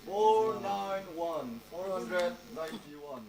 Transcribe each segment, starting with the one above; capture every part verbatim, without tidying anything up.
Four nine one, four hundred ninety-one.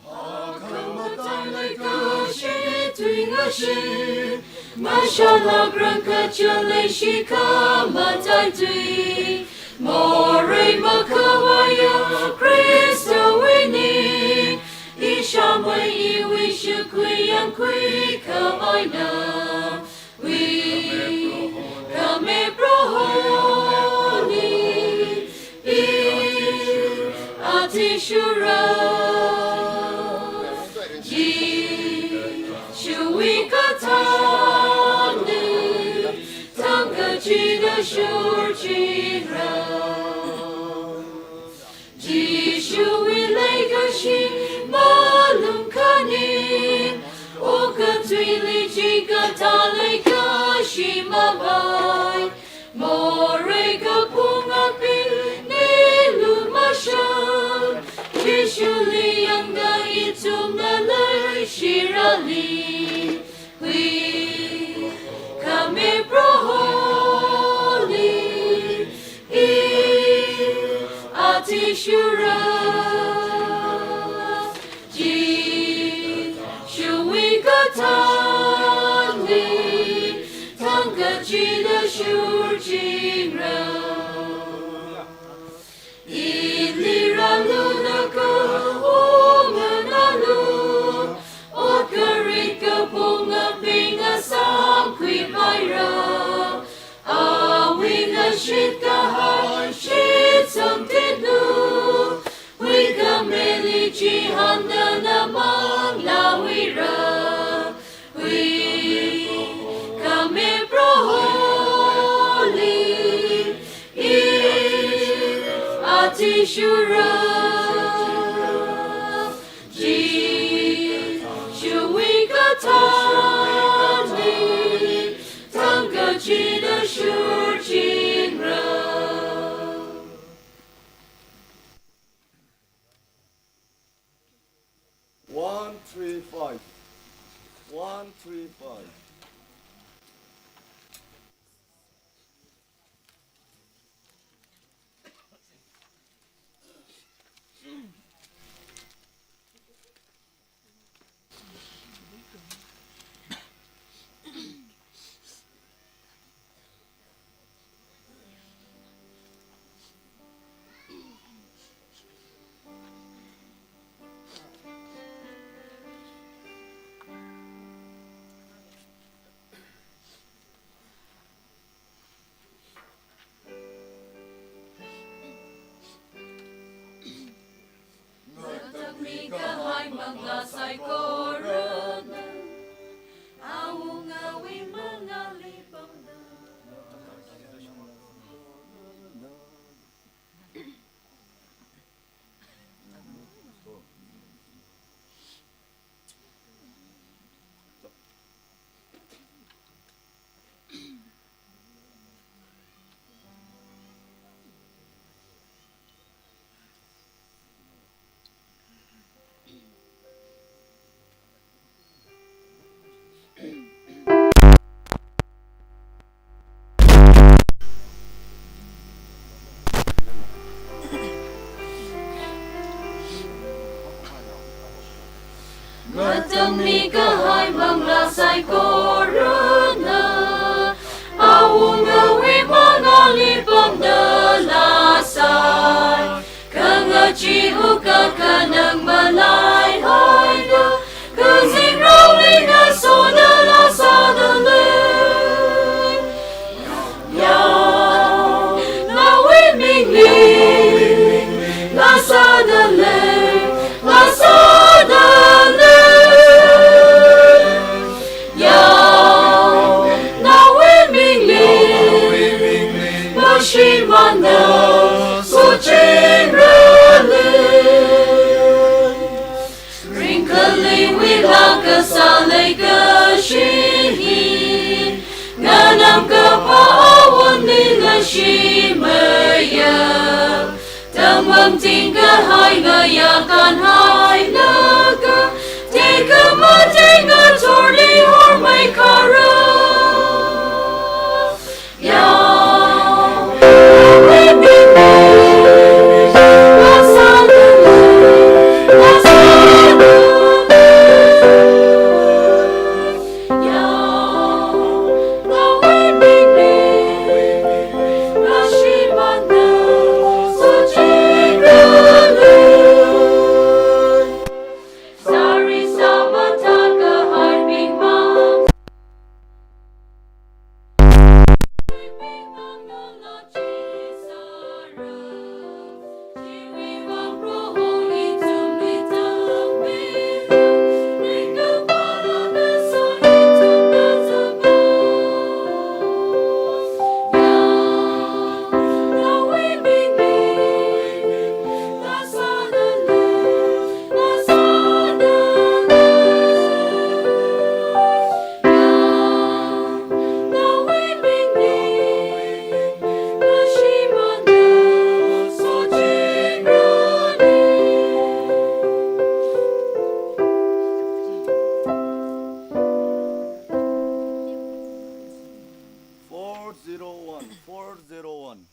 Hakkhamatailei kashi tuingashi, mashalak rangkachālei shikha matai tui, morei makhavaiya Khristawui ning, ishāmei iwui shakhui yangkhui khavaina. Wi, khami Proholi, i athishurra, Jishuwui kathānli, thangkachida shurchingra. Jishuwui leikashi malung khaning, okathuili chikathā leikashi mavai, morei kaphung apingli lumashan, Jishuli yangda ithumna leishirali. Wi, khami Proholi, i athishurra, Jishuwui kathānli, thangkachida shurchingra. Ili rālu naka unganalu, ot kharit kaphung aping asam khuipaira, awui ngashit kahai shitsang titlu, huikhamili chihānda na manglāwuira. Wi, khami Proholi, i athishurra, Jishuwui kathānli, thangkachida shurchingra. One three five. One three five. Ngatangmi kahai manglā saikorana, awungawui mangāli pamda. Ngatangmi kahai manglā saikorana, awungawui mangāli pamda lāsai. Khangachee wukkhanang malaihoida, kazingraoli ngasoda lāsādalei. Yao, nawui mingli, lāsādalei, lāsādalei. Yao, Ana soching rāli. Ringkhalei wilaka sālei kashi hi, nganam kapā awonli leishimeiya. Tangmang tingkahai ngayā kanhailaga, tekhamatei ngathorli hormei kharā. Four zero one, four zero one.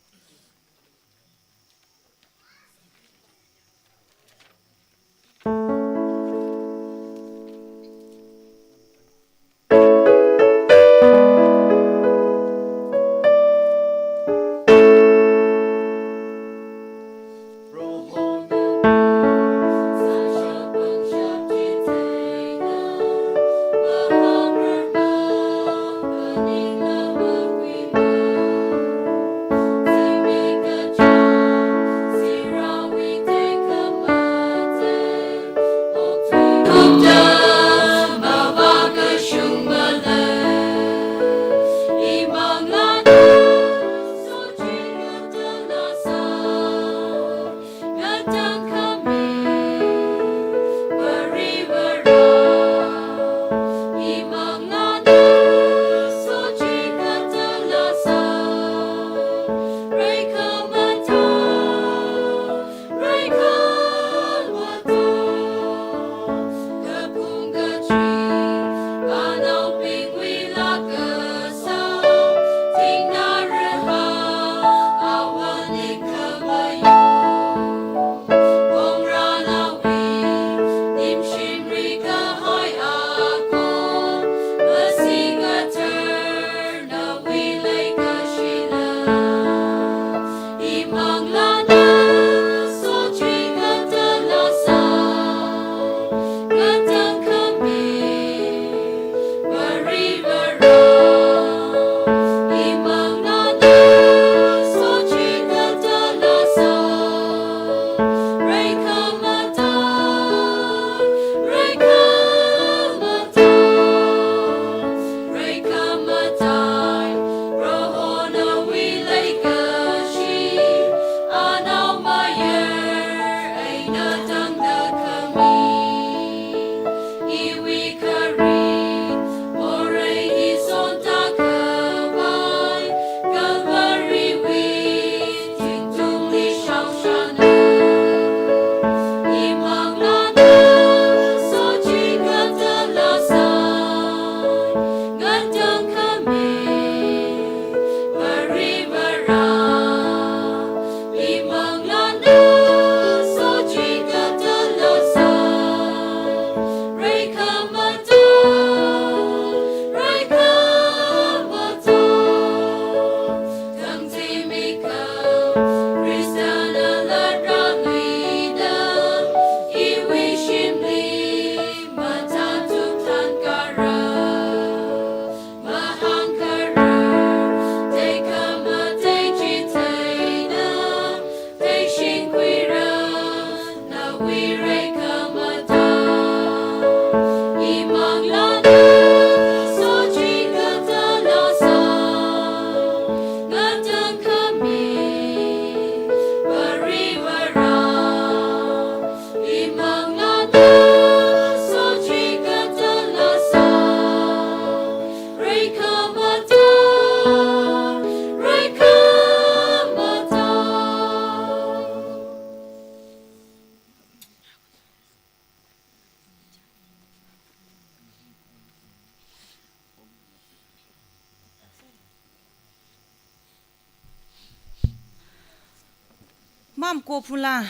Mamako phula.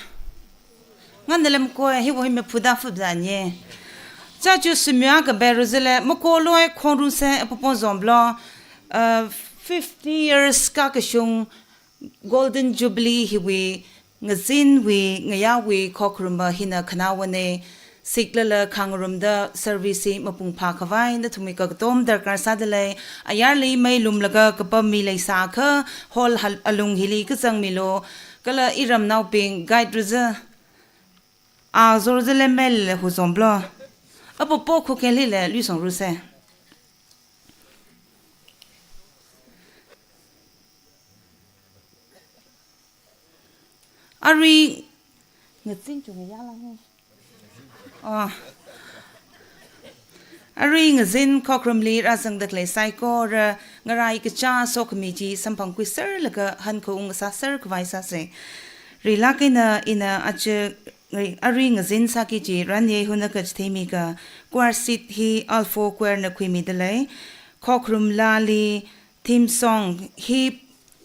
Ngandalam ko, hiwui maphuda phubzanye. Chachu sumya ka beru zile, makoloi khonru se, apopo zomblo. Uh, fifty years kakashung Golden Jubilee hiwui, ngazinwui, ngayāwui, khokharumma hina khanawane, siklala khangarumda service hi mapung phākhavai nathumwui kakatom darkar sādalei, ayarli mei lumlaga kapam mi leisākha, hall hal-, alung hili kazangmilu, kala iramnaobing guide ruza, azor zale mel le huzomblo. Apopo khukelile luisong ruse. Arui ngazin chungayāla he. Oh. Arui ngazin khokharumli rāzangda khalei saikora ngarai kachā sokhami chi samphangkhuiserlaga hankaung sāser khavai sāse. Rilak eina ina aja ngai-, arui ngazin sāki chi ranye huna kachithei mika, choir seat hi Alpha Choir na khuimidalei. Khokharum laali theme song hi,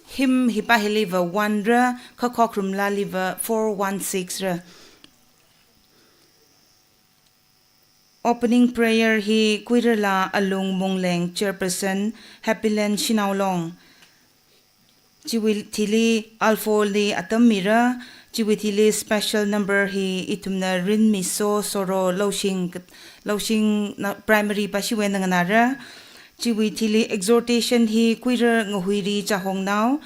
hymn hipa hiliva one ra, kha khokharum laaliva four one six ra. Opening prayer hi Kuirala Alung Mungleng, Chairperson, Happyland Shinaolong. Chiwui thili Alpha li atam mira, chiwui thili special number hi ithumna Rinmiso Soro Loushing, Loushing na primary pa shiwui eina nganāra. Chiwui thili exhortation hi Kuirar Ngahuiri Chahongnao.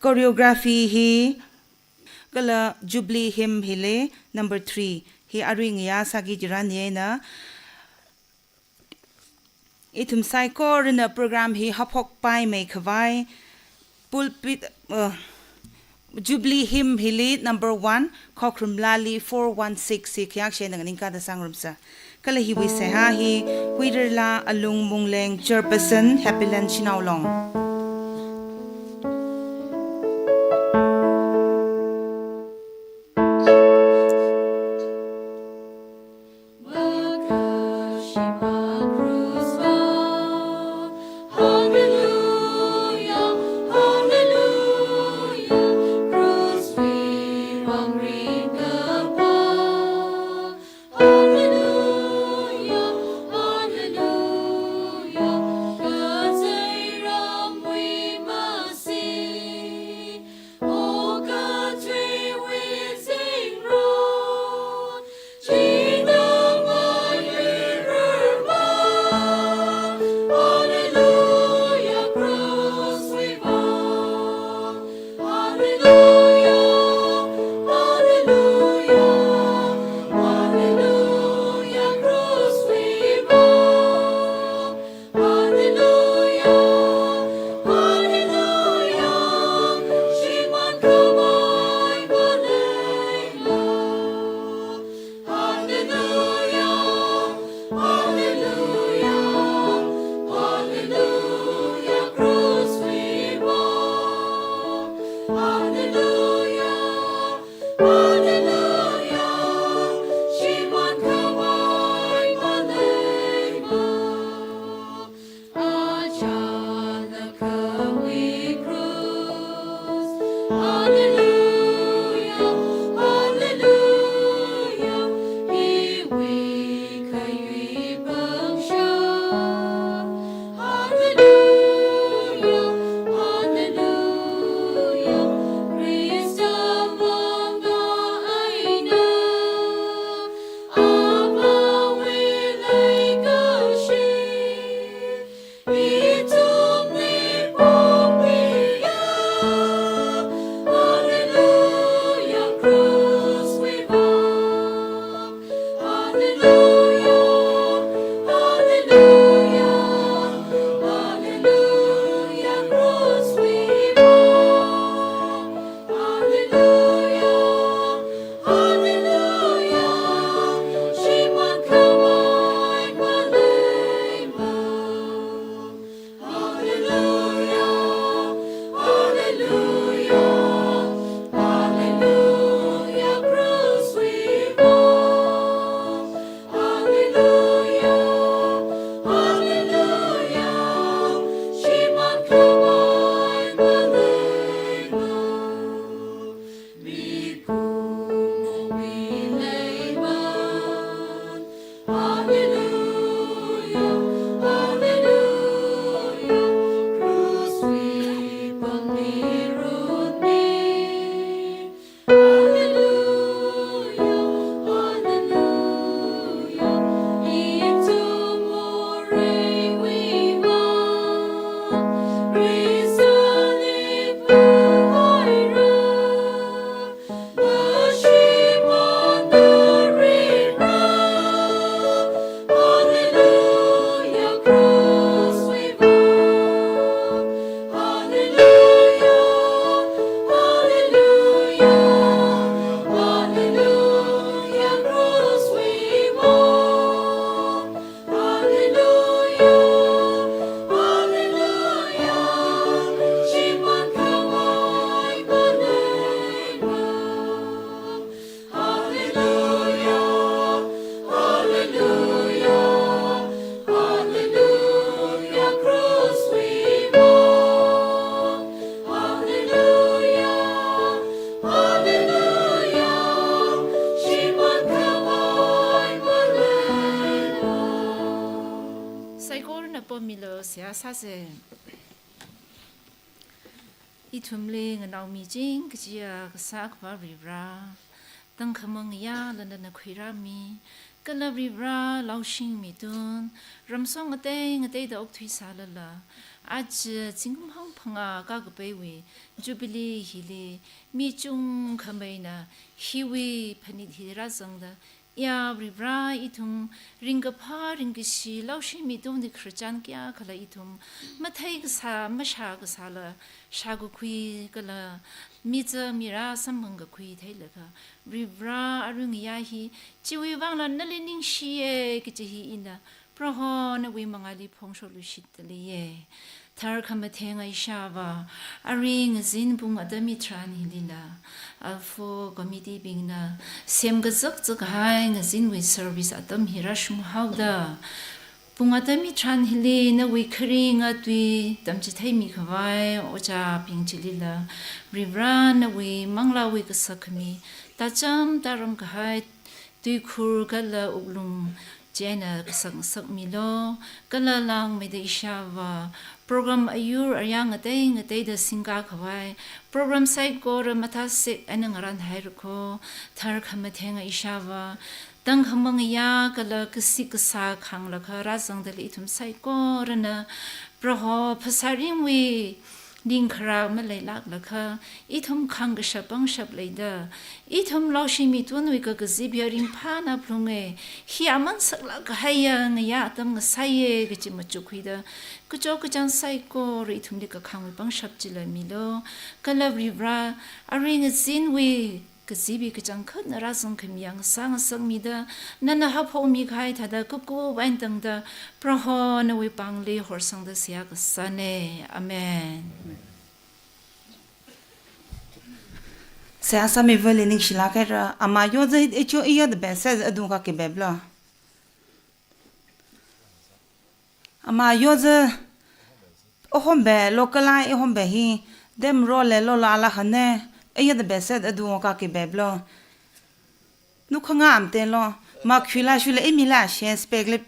Choreography hi kala Jubilee hymn hili number three hi arui ngayā sāki chi ranye na. Ithum saikorana program hi haphokpaimei khavai pulpit, uh, Jubilee hymn hili number one, khokharum laali four one six hi khayākshena nganingkada sāngarumsa. Kala hiwui seihā hi Kuirala Alung Mungleng, Chairperson, Happyland Shinaolong. Pomilu seihā sāsa. Ithumli nganaomiching kachiya kasā Akhava Varivara, tangkhamang yālana na khuirāmi, kala Varivara laoshing mitun, ramsong ngatei ngateida okthuisālala, aja zingkum hangphangā kakapaiwui Jubilee hili, mi chungkhameina hiwui phanit hi rāzangda, ya Varivara ithum ringkaphā ringkashi laoshing mitungli khararchan kayākhala ithum mathei kasā, mashā kasāla, shākakhui kala miza mira samphang kakhui theilakha, Varivara arui ngayā hi, chiwui vangla nali ningshiya kaji hi ina, Proho nawui mangāli phongshokluishitda leiya. Tharkhamatheng Ishāvā, arui ngazin pung atam hitharan hilila, Alpha Committee bingna semkazakzak kahai ngazinwui service atam hi rāshunghaoda, pung atam hitharan hili nawui kharinga tui tamchitheimi khavai ojābing chilila, Varivara nawui manglāwui kasā khami, tacham taram kahai tuikhur kala wuklung china kasak ngasakmilu, kala langmeida Ishāvā, program ayur ayang ngatei ngateida singkā khavai, program saikora mathāsek eina ngarānhaira kho, tharkhamatheng Ishāvā, tangkhamang yā kala kasik kasā khanglakha rāzangdalei ithum saikorana, Proho phasā ringwui ningkharā maleilāklakha, ithum khangkashap pangshap leida, ithum laoshing mitunwui kakazip hi ringphāna phalunga, hi aman saklāk kahaiya ngayā atam ngasāya kaji machukkhuida, kachot kachāng saikora ithumli kakhangwui pangshap chila milu, kala Varivara, arui ngazinwui kazip hi kachangkhatna rāzangkhami yang sāngasakmida, nana haophokmi kahai thāda kupkup eina tangda, Proho nawui pāngli horsangda seihā kasāna. Amen. Seihā sāmiva̱li ningshilāk haira, ama yoza hi echo iya the best adung kaki beblo. Ama yoza ohombe, local ai ohombe hi, dem role lola ala hane, iya the best adung kaki beblo. Nukhanga amtelo, ma khuila shule imila share spec le.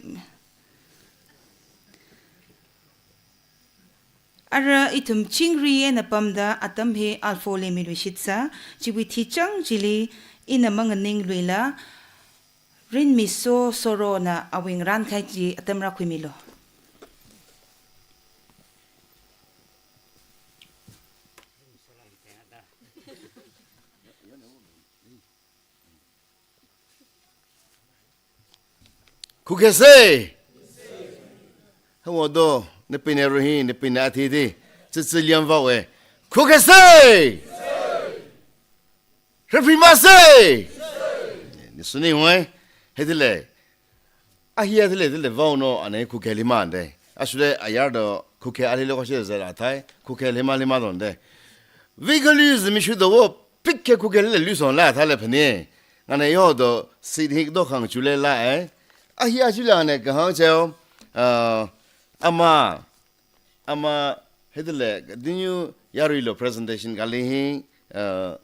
Ara ithum chingri eina pamda atam hi Alpha li miluishitsa, chiwui thichang chili ina manganingluila, Rinmiso Sorona awui ngarānkhai chi atam rākhuimilu. Khukhese! Hawa do, napine ruhi, napine athiti, tsitsi liam vawe. Khukhese! Reprima se! Nisuni hoi, hetile. Ahi athile, thile vao no, ane khukhe lima de. Ashule ayar do, khukhe ali lo kashi zara thai, khukhe lima lima don de. Vigaliz mishu do wo, pikke khukhe le luson la thale phani. Ngane yo do, sit hik do khang chule la e. Ahi achule ane kahang cheo, ah, ama, ama, hetile, dinyu yarui lo presentation kali hi, ah,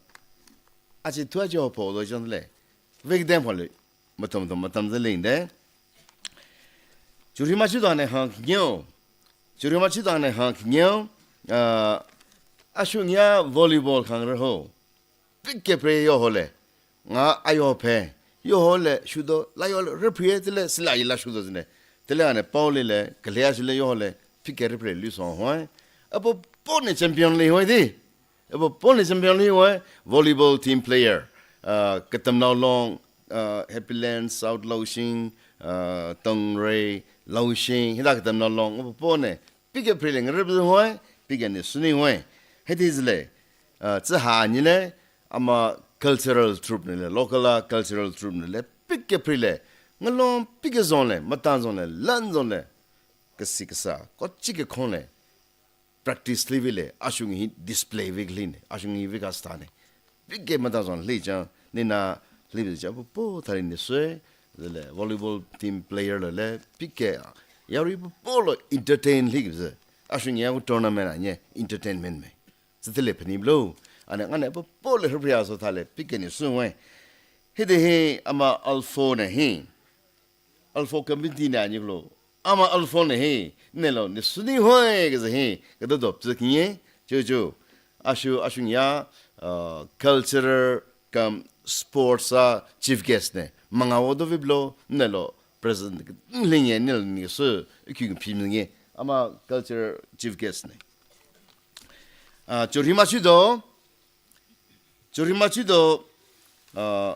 achi thua chi ho pho do chon le. Vek dem phale, matam tam matam zaling de. Churima chidane hang nyo. Churima chidane hang nyo. Ah, ashung ya volleyball khang re ho. Pikke pre yo ho le. Nga ayo phe. Yo ho le, shudo, la yo le, re pre tile, sila ila shudo zine. Tile ane pao le le, kalea sile yo ho le, pikke re pre lu song hoi. Apo po ne champion le hoi di. Abo pone champion li wai volleyball team player, ah, Katamnao Long, ah, Happy Land, South Laoshing, ah, Tongrei, Laoshing, hida Katamnao Long, abo pone, pike preling rib wai, pike ni suni wai. Hedi zile, ah, tsa ha ni le, ama cultural troupe ni le, local a cultural troupe ni le, pike prile, ngalong pike zone le, matan zone le, lan zone le, kasi kasa, kochi ke khon le, practice li vile, ashung hi display vik li ne, ashung hi vik asta ne. Vik ke mata zon li chang, ni na li vile chang, po, po thari ni sui, zile, volleyball team player le le, vik ke, yarui po, po lo entertain li vile. Ashung ya ku tournament a nye, entertainment me. Zitile phani blo, ane, ane po, po le hriya so thale, vik ke ni sui we. Hide he, ama alpha ne he. Alpha committee ne ani lo. Ama Alpha na hi, nelo, ni suni hoi kaza hi, kada dop zik nye, chiwui chi. Ashu, ashung ya, uh, cultural cum sports a chief guest ne. Manga wo do viblo, nelo, president, ling ye, nelo ni su, kyu phi mi nye. Ama cultural chief guest ne. Uh, churima chi do, churima chi do, uh,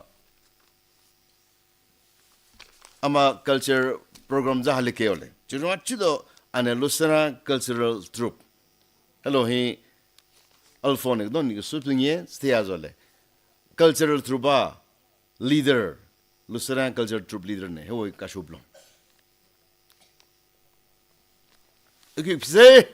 ama culture program za hali ke ole. Churima chi do ana Lusara Cultural Troupe. Hello hi Alpha ne don ni su ping ye stea zo le. Cultural troupe a leader, Lusara Cultural Troupe leader ne, hoi kashublo. Okay, pise.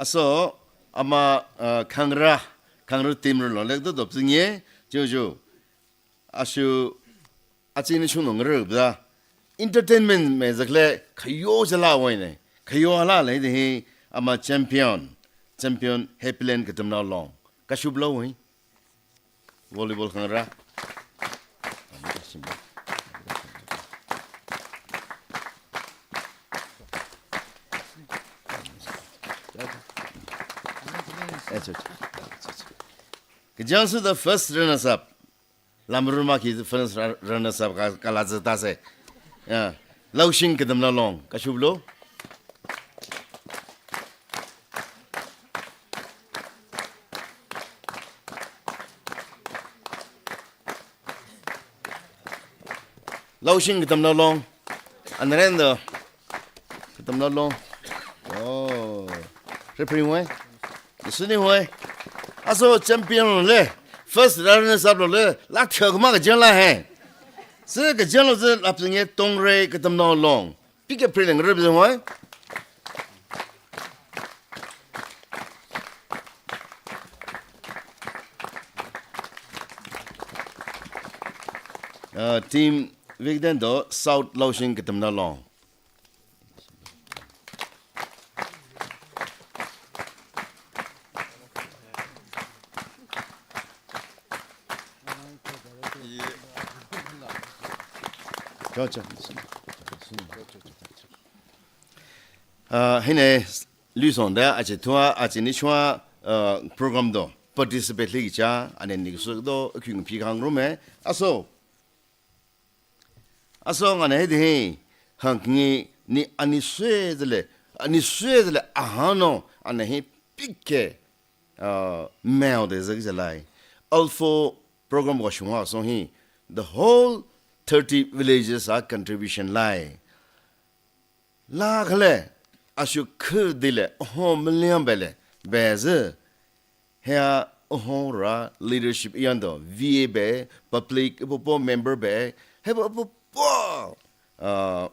Aso, ama, uh, khangra, khangra team ro lo, lek do dop zinge, jo jo. Ashu, achi ni chung nong re bza. Entertainment me zakle, khayo jala wai ne. Khayo hala le de hi, ama champion, champion Happy Land Katamnao Long. Kashublo wai. Volleyball khangra. Kajang su the first runners up. Lamruma ki first ra-, runners up ka, kala zata se. Ya. Laushing Katamnao Long. Kashublo. Laushing Katamnao Long. Anarendo. Katamnao Long. Oh. Referee wai. Suni wai. Aso champion le. First runners up lo le. La thak ma kajang la hai. Se kajang lo se la ping ye Tongre Katamnao Long. Pick up pre leng re bizong wai. Uh, team Vigden do South Laushing Katamnao Long. Cho, cho. Uh, hine, Luisong da, achi thua, achi ni chua, uh, program do, participate li cha, ane ni su do, kyung pi kang rume, aso. Aso ngana he de he, hang ngi ni ani sui zale, ani sui zale, ahano, ana he pike, uh, mel de zak zalai. Alpha program wa shungwa song hi, the whole thirty villages are contribution lai. La khale, ashu khur dile, oho million bele, beze. Hea oho ra leadership yando, V A be, public, popo member be, he popo, uh,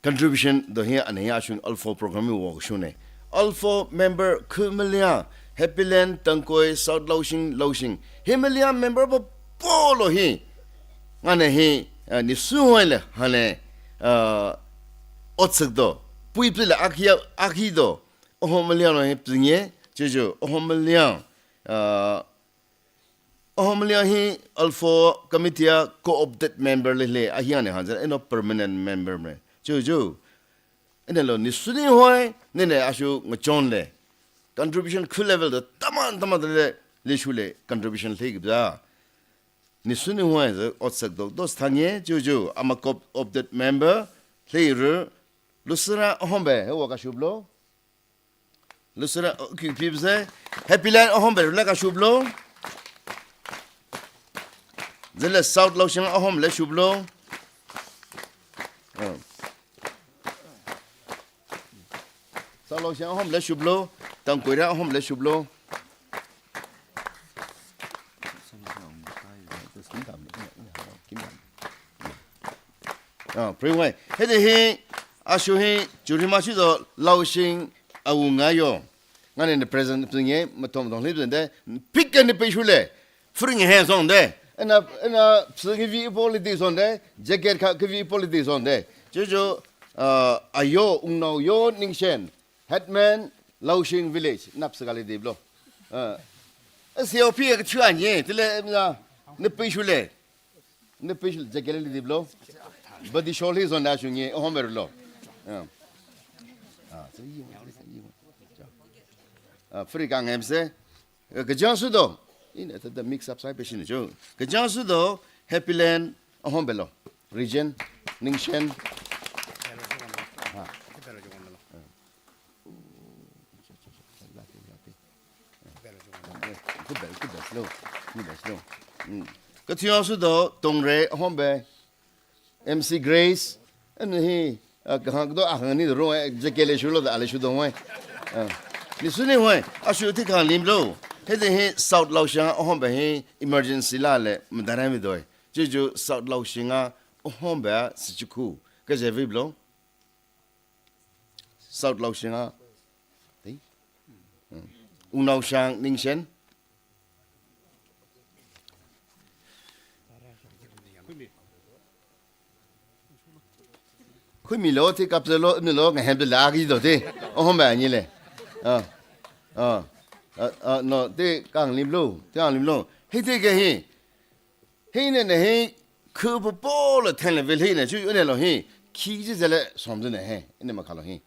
contribution do hea ane hea ashun Alpha program wo shune. Alpha member khur million, Happy Land, Tangkoi, South Laushing, Laushing. He million member popo lo hi. Ngane hi, uh, ni suwai le, hane, uh, otsak do. Pui pui le akhi, akhi do. Oho million lo hi pzinge, chuchu, oho million. Uh, oho million hi Alpha committee a co-opted member le le, ahi ane hanzan, eno permanent member me. Chuchu. Ene lo, ni suni hoi, nene ashu ngachon le. Contribution khur level do, taman, taman le, le shu le, contribution le kibza. Ni suni huai ze otsak dok dos thang ye, chuchu, ama co-opted member, leiru, Lusara ahombe, he wa kashublo. Lusara, oh, ki pip ze, Happy Land ahombe, le kashublo. Zele South Laushing ahom le shublo. Oh. South Laushing ahom le shublo, Tangkoira ahom le shublo. Ah, pring wai. Hede hi, ashu hi, churima shi do, Laushing, awu ngayo. Ngane ne present pringe, matom dong lip de, pick and pay shule. Fring he song de. Ina, ina, psi kivi politics song de. Jacket ka kivi politics song de. Chuchu, uh, ayo, ungnao yo, Ningshen. Headman, Laoshing Village. Nap sakali diblo. Uh, C O P ka chua nye. Tile, na, na pishu le. Ni pishil jacket li diblo. Body shawl hi zon da shungi, home lo. Yeah. Ah, so yi, yi. Ah, free kang M C. Eh, kajang sudo. Ina tata mix up sai peshin jo. Kajang sudo, Happy Land, home lo. Region, Ningshen. Ah. Good bell, good bell, slow. Good bell, slow. Mm. Kathiyo sudo, Tongrei, Hombe, M C Grace, and he, uh, kahang do ahang ni ro, eh, jacket le shulo da, ale shudo, eh. Uh, ni suni, eh, ashu thi kang lim lo. He de he South Laoshing, Hombe he emergency la le, madara mi doi. Chuchu South Laoshing, Hombe, sichuku, kaje viblo. South Laoshing a. Tei. Hmm. Wungnaoshang Ningshen. Khuimi lo, tei kapzalo, mi lo, ngahem de la gi do tei. Oh, ma ni le. Ah. Ah. Ah, ah, no, tei kang lim lo, tei kang lim lo. Hei tei ke hei. Hina na hi, khu popo la thanla vil hina, chu yune lo hi, khi ji zale som zane he, ina makha lo hi.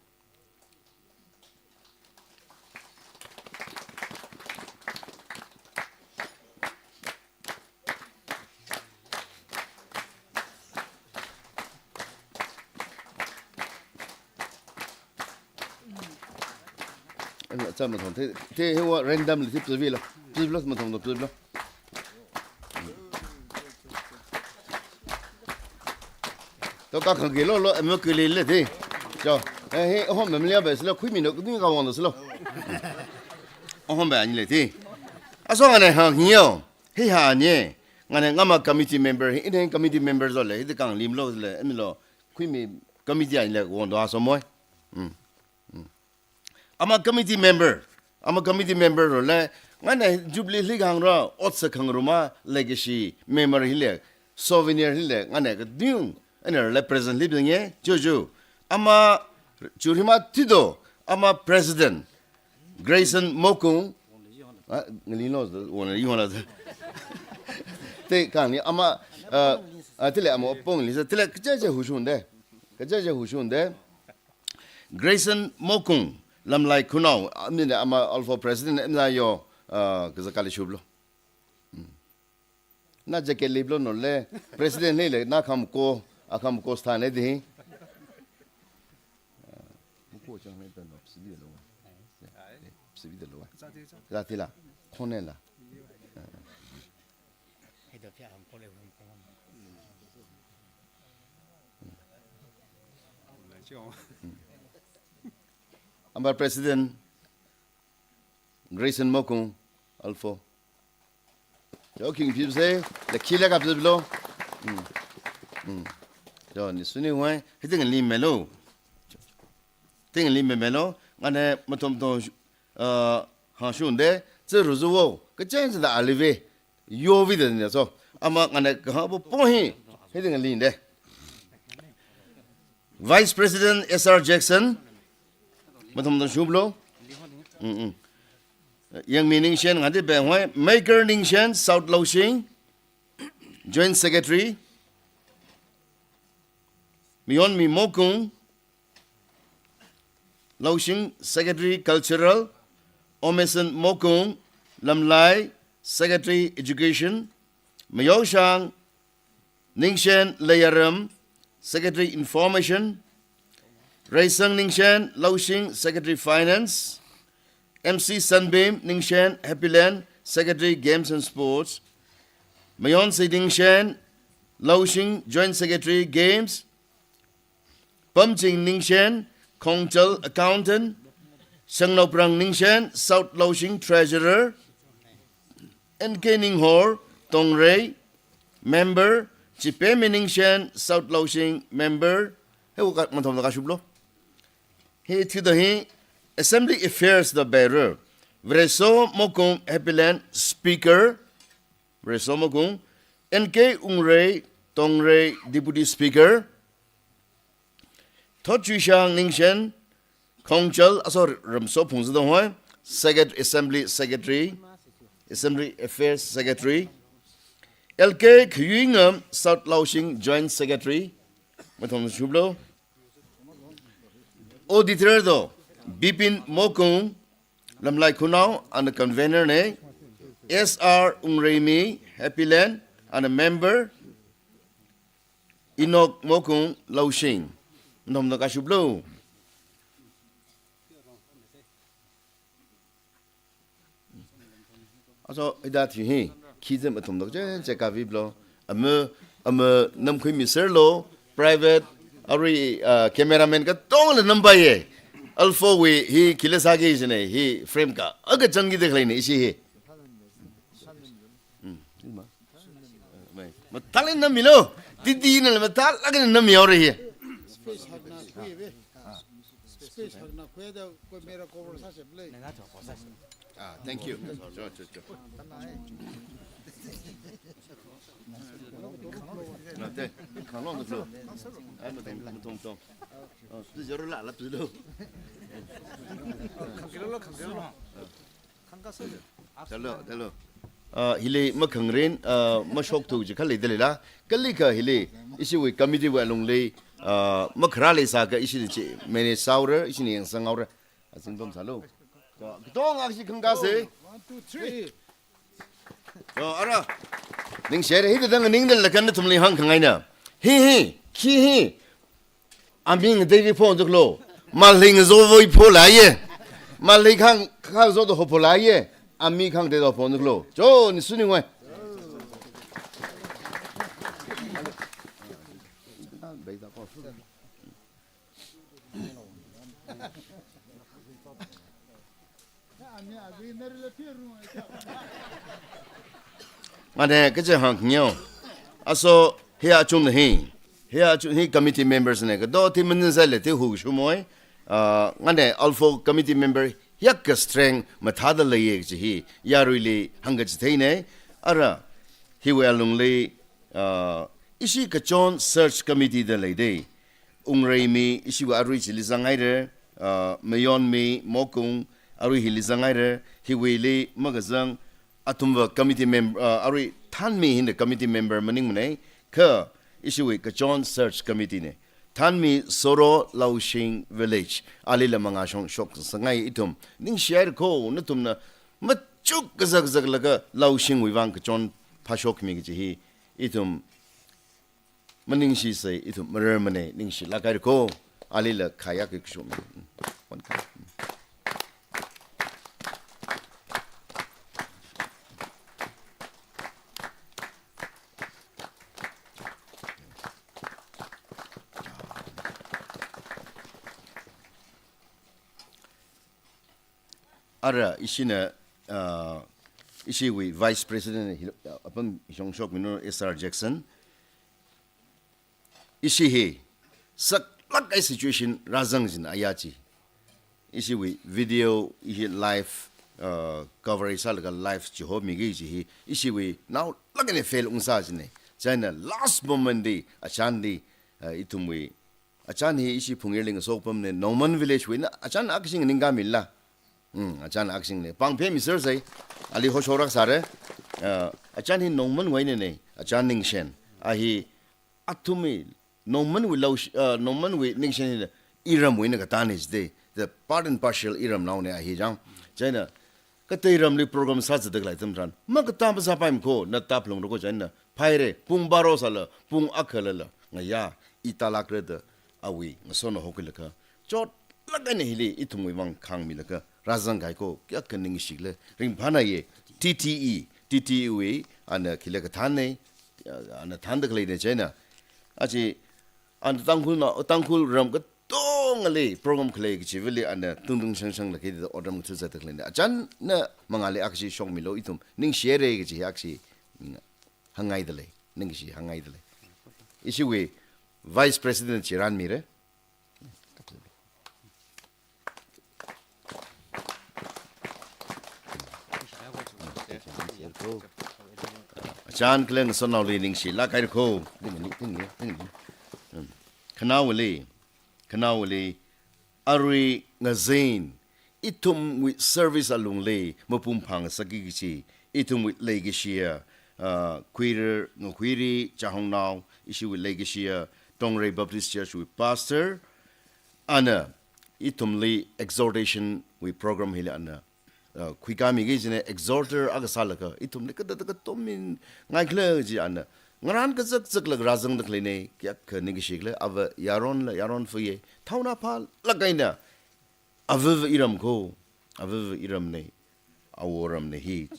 Ana, cha mathong, te, te hewa random li, te pivilo, pivilo, mathong do pivilo. To ka khang kilo lo, emo kili le te. Cho, eh, he, home memle ba silo, khuimi no, ni ka wang do silo. Home ba ni le te. Aso ngane hang hiyo, he ha ni, ngane ngama committee member, he, he committee member zo le, he kang lim lo le, emi lo, khuimi committee ani le, wang do aso moi. Hmm. Hmm. Ama committee member, ama committee member ro le, ngana Jubilee hli khangra, ot sa khangruma, legacy, memory hile, souvenir hile, ngana kadung, ana le present hli binge, chuchu. Ama, churima tido, ama president, Grayson Mokung, ah, ngali no, wona yona. Te kang ni, ama, ah, ah, tile ama pong li, tile kaja ja hushun de, kaja ja hushun de. Grayson Mokung, Lamlai Khunao, amina ama Alpha President, amina yo, uh, kaza kali shublo. Hmm. Na jacket liblo no le, President le le, na kham ko, a kham ko sthane di. Uh, ko chang le no, psibi lo. Psibi lo. Zati la, khone la. Amar President Grayson Mokung, Alpha. Yo, king pip se, le kile ka pip lo. Hmm. Hmm. Yo, ni suni wai, hiting li melo. Ting li me melo, ngane mathom thom, uh, ha shunde, tse ruzu wo, kachang tse da alive. Yo vi de ne so. Ama ngane kaha bo po hi. He ding li de. Vice President S R Jackson. Mathom thom shublo. Mm, mm. Yangmi Ningshen ngadi beng hoi. Maker Ningshen, South Laoshing. Joint Secretary. Miyonmi Mokung. Laoshing Secretary Cultural, Omeson Mokung, Lamlai Secretary Education, Mayoshang Ningshen Leyaram, Secretary Information, Reisang Ningshen Laoshing Secretary Finance, M C Sunbeam Ningshen Happy Land Secretary Games and Sports, Mayonsi Ningshen Laoshing Joint Secretary Games, Pamching Ningshen, Khongchal Accountant, Sengnoprang Ningshen, South Laoshing Treasurer, N K Ninghor, Tongrei, Member, Chipemi Ningshen, South Laoshing, Member, he ukat mathom da kashublo. He thido he, Assembly Affairs da bearer, Vreso Mokung Happy Land, Speaker, Reso Mokung, N K Ungrei, Tongrei, Deputy Speaker, Thotchuishang Ningshen, Khongchal, ah, sorry, Ramso Phungzadong hoi, Secret-, Assembly Secretary, Assembly Affairs Secretary, L K Khayuingam, South Laoshing Joint Secretary, mathom shublo. Auditor do, Bipin Mokung, Lamlai Khunao, ana convener ne, S R Ungreimi, Happyland, ana member, Enoch Mokung, Laoshing. Mathomda kashublo. Aso, ida thi hi, khi zem athum dok chen che kavi blo. Ama, ama namkhui mi sir lo, private, arui, ah, cameraman katongla nampai ye. Alpha wui hi khila sāki jine, hi frame ka. Aga changki de khalei ne, ishi hi. Hmm, ima. Mai. Mathālāk nammi lo. Titi nala mathālāk nammi aure hi. Space hakna khuive. Space hakna khuida koi mera cover sāse ble. Ah, thank you. Cho, cho, cho. Na te, khanglong de lo. Ai, mathom, mathom, mathom. Oh, tu zero la, la tu lo. Khangkilo lo, khangkilo lo. Talo, talo. Ah, hili makhangrin, ah, mashoktu ji khalei dalila. Kalikha hili, ishiwui committee wui alungli, ah, makharā leisākha ishina chi manage sāhaora, ishina yangsanghaora. Azing bam sālo. Cho, katong aksi khangkase. One, two, three. Cho, ara. Ningshire, hithāda nganingda lakan nathumli hāngkhangaina. Hi, hi, khi hi. Ami ngatei ri phon tuklo. Malei ngazo voi pholaiye. Malei khang, khang zo do ho pholaiye. Ami khang te do phon tuklo. Cho, ni suni ngoi. Ngane, kaje hāngkhangeo. Aso, hi achung hi. Hi achung hi committee members ne. Kado ti manzan sai le ti hu shumoi. Ah, ngane, Alpha committee member yak ka strength mathāda leiye kaji hi. Yaruili hāngkachitheine. Ara, hiwui alungli, ah, ishi kachon search committee da leide. Ungreimi, ishiwui arui chili zanghaire, ah, Mayonmi, Mokung, arui hili zanghaire, hiwuili makazang, athumva committee mem-, ah, arui Thanmi hina committee member maningmane, kha ishiwui kachon search committee ne. Thanmi Soro Laoshing Village, alila mangā shong shoksangai ithum. Ningshihaira ko, nathumna machuk kazak zaklaga Laoshingwui vang kachon phāshokmi kaji hi, ithum maningshisei, ithum mararmane, ningshilāk haira ko, alila khayāki kashum. One ka. Ara, ishina, ah, ishiwui Vice President hi, apam shongshokmino S R Jackson. Ishi hi, saklāk kahai situation rāzang jin aya chi. Ishiwui video, ishi live, ah, coverage sālaga live chihomiki kaji hi, ishiwui naolāk eina fail ungsā jine. Chieina last moment li, achān li, ah, ithumwui achān hi ishi Phungyar li ngasopamne, Nongman Village wuina, achān akashing ningkamila. Hmm, achān akashing ne. Pāng phemi sir sai, ali hoshorak sāre. Ah, achān hi Nongman wuina ne, achān Ningshen. A hi athumwui Nongmanwui Lao, ah, Nongmanwui Ningshen hi iramwuina katāne jide. The part and parcel iramnaone a hi jang. Chieina, katei ramli program sāzatda khalei atam tharan, makatā masāpaimana ko, na tāphalungra ko chieina, phaire, pung baro sāla, pung akhalala, ngayā, i tālākra da, awui, ngasona hokilakha. Chotlāk eina hili, ithumwui vang khāngmilaga, rāzang kahai ko, kayākha ningshile, ringphānaye, T T E, T T E wui, ana khila kathānne, ana thānda khaleine chieina. Achi, ana Tangkhulna, Tangkhul ram ka tongali program khalei kachivali ana tungtung shangshang laki da order muthu zat khalei. Achānna mangāli akshi shokmilo ithum. Ningshihaire kaji akshi hāngngaidalei. Ningshi hāngngaidalei. Ishiwui Vice President chi rānmire. Chān khalei ngasotnaoli ningshilāk haira ko. Tingni, tingni, tingni. Hmm. Khanaowali, khanaowali, arui ngazin, ithumwui service alungli mapung phāngasakki kachi, ithumwui leikashiya, ah, Khuirar Ngahuiri Chahongnao, ishiwui leikashiya Tongrei Baptist Church wui pastor, ana ithumli exhortation wui program hili ana, ah, khuikāmiki kajina, exhorter akha sālaga, ithumli kathāda katommingaikhala kaji ana ngarān kazakzaklaga rāzangda khaleina, kayākha ningshikhala, ava yaronla, yaron fuye, thaona phālāk eina, avava iram ko, avava iramna, awo ramna hi.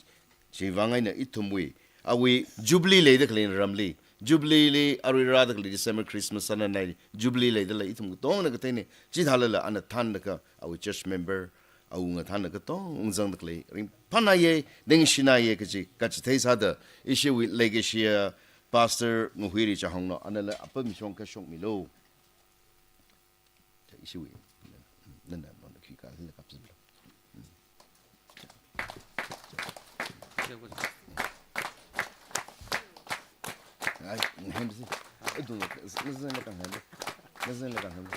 Chivang eina ithumwui, awui Jubilee leida khalei ramli, Jubilee li arui rāda khalei December Christmas sānanai, Jubilee leidala ithum katongna katheina, chithālala ana thānlaga, awui church member, awunga thānlaga katong ungzangda khalei, ringphānaiya, ningshināya kaji, kachithei sāda, ishiwui leikashiya Pastor Ngahuiri Chahongnao, anala apam shongkha shokmilu. Ishiwui, nana, nana, khi ka, khi ka, kapsin lo. Ai, ngahem si. Aduh, ngazen le kang hem. Ngazen le kang hem.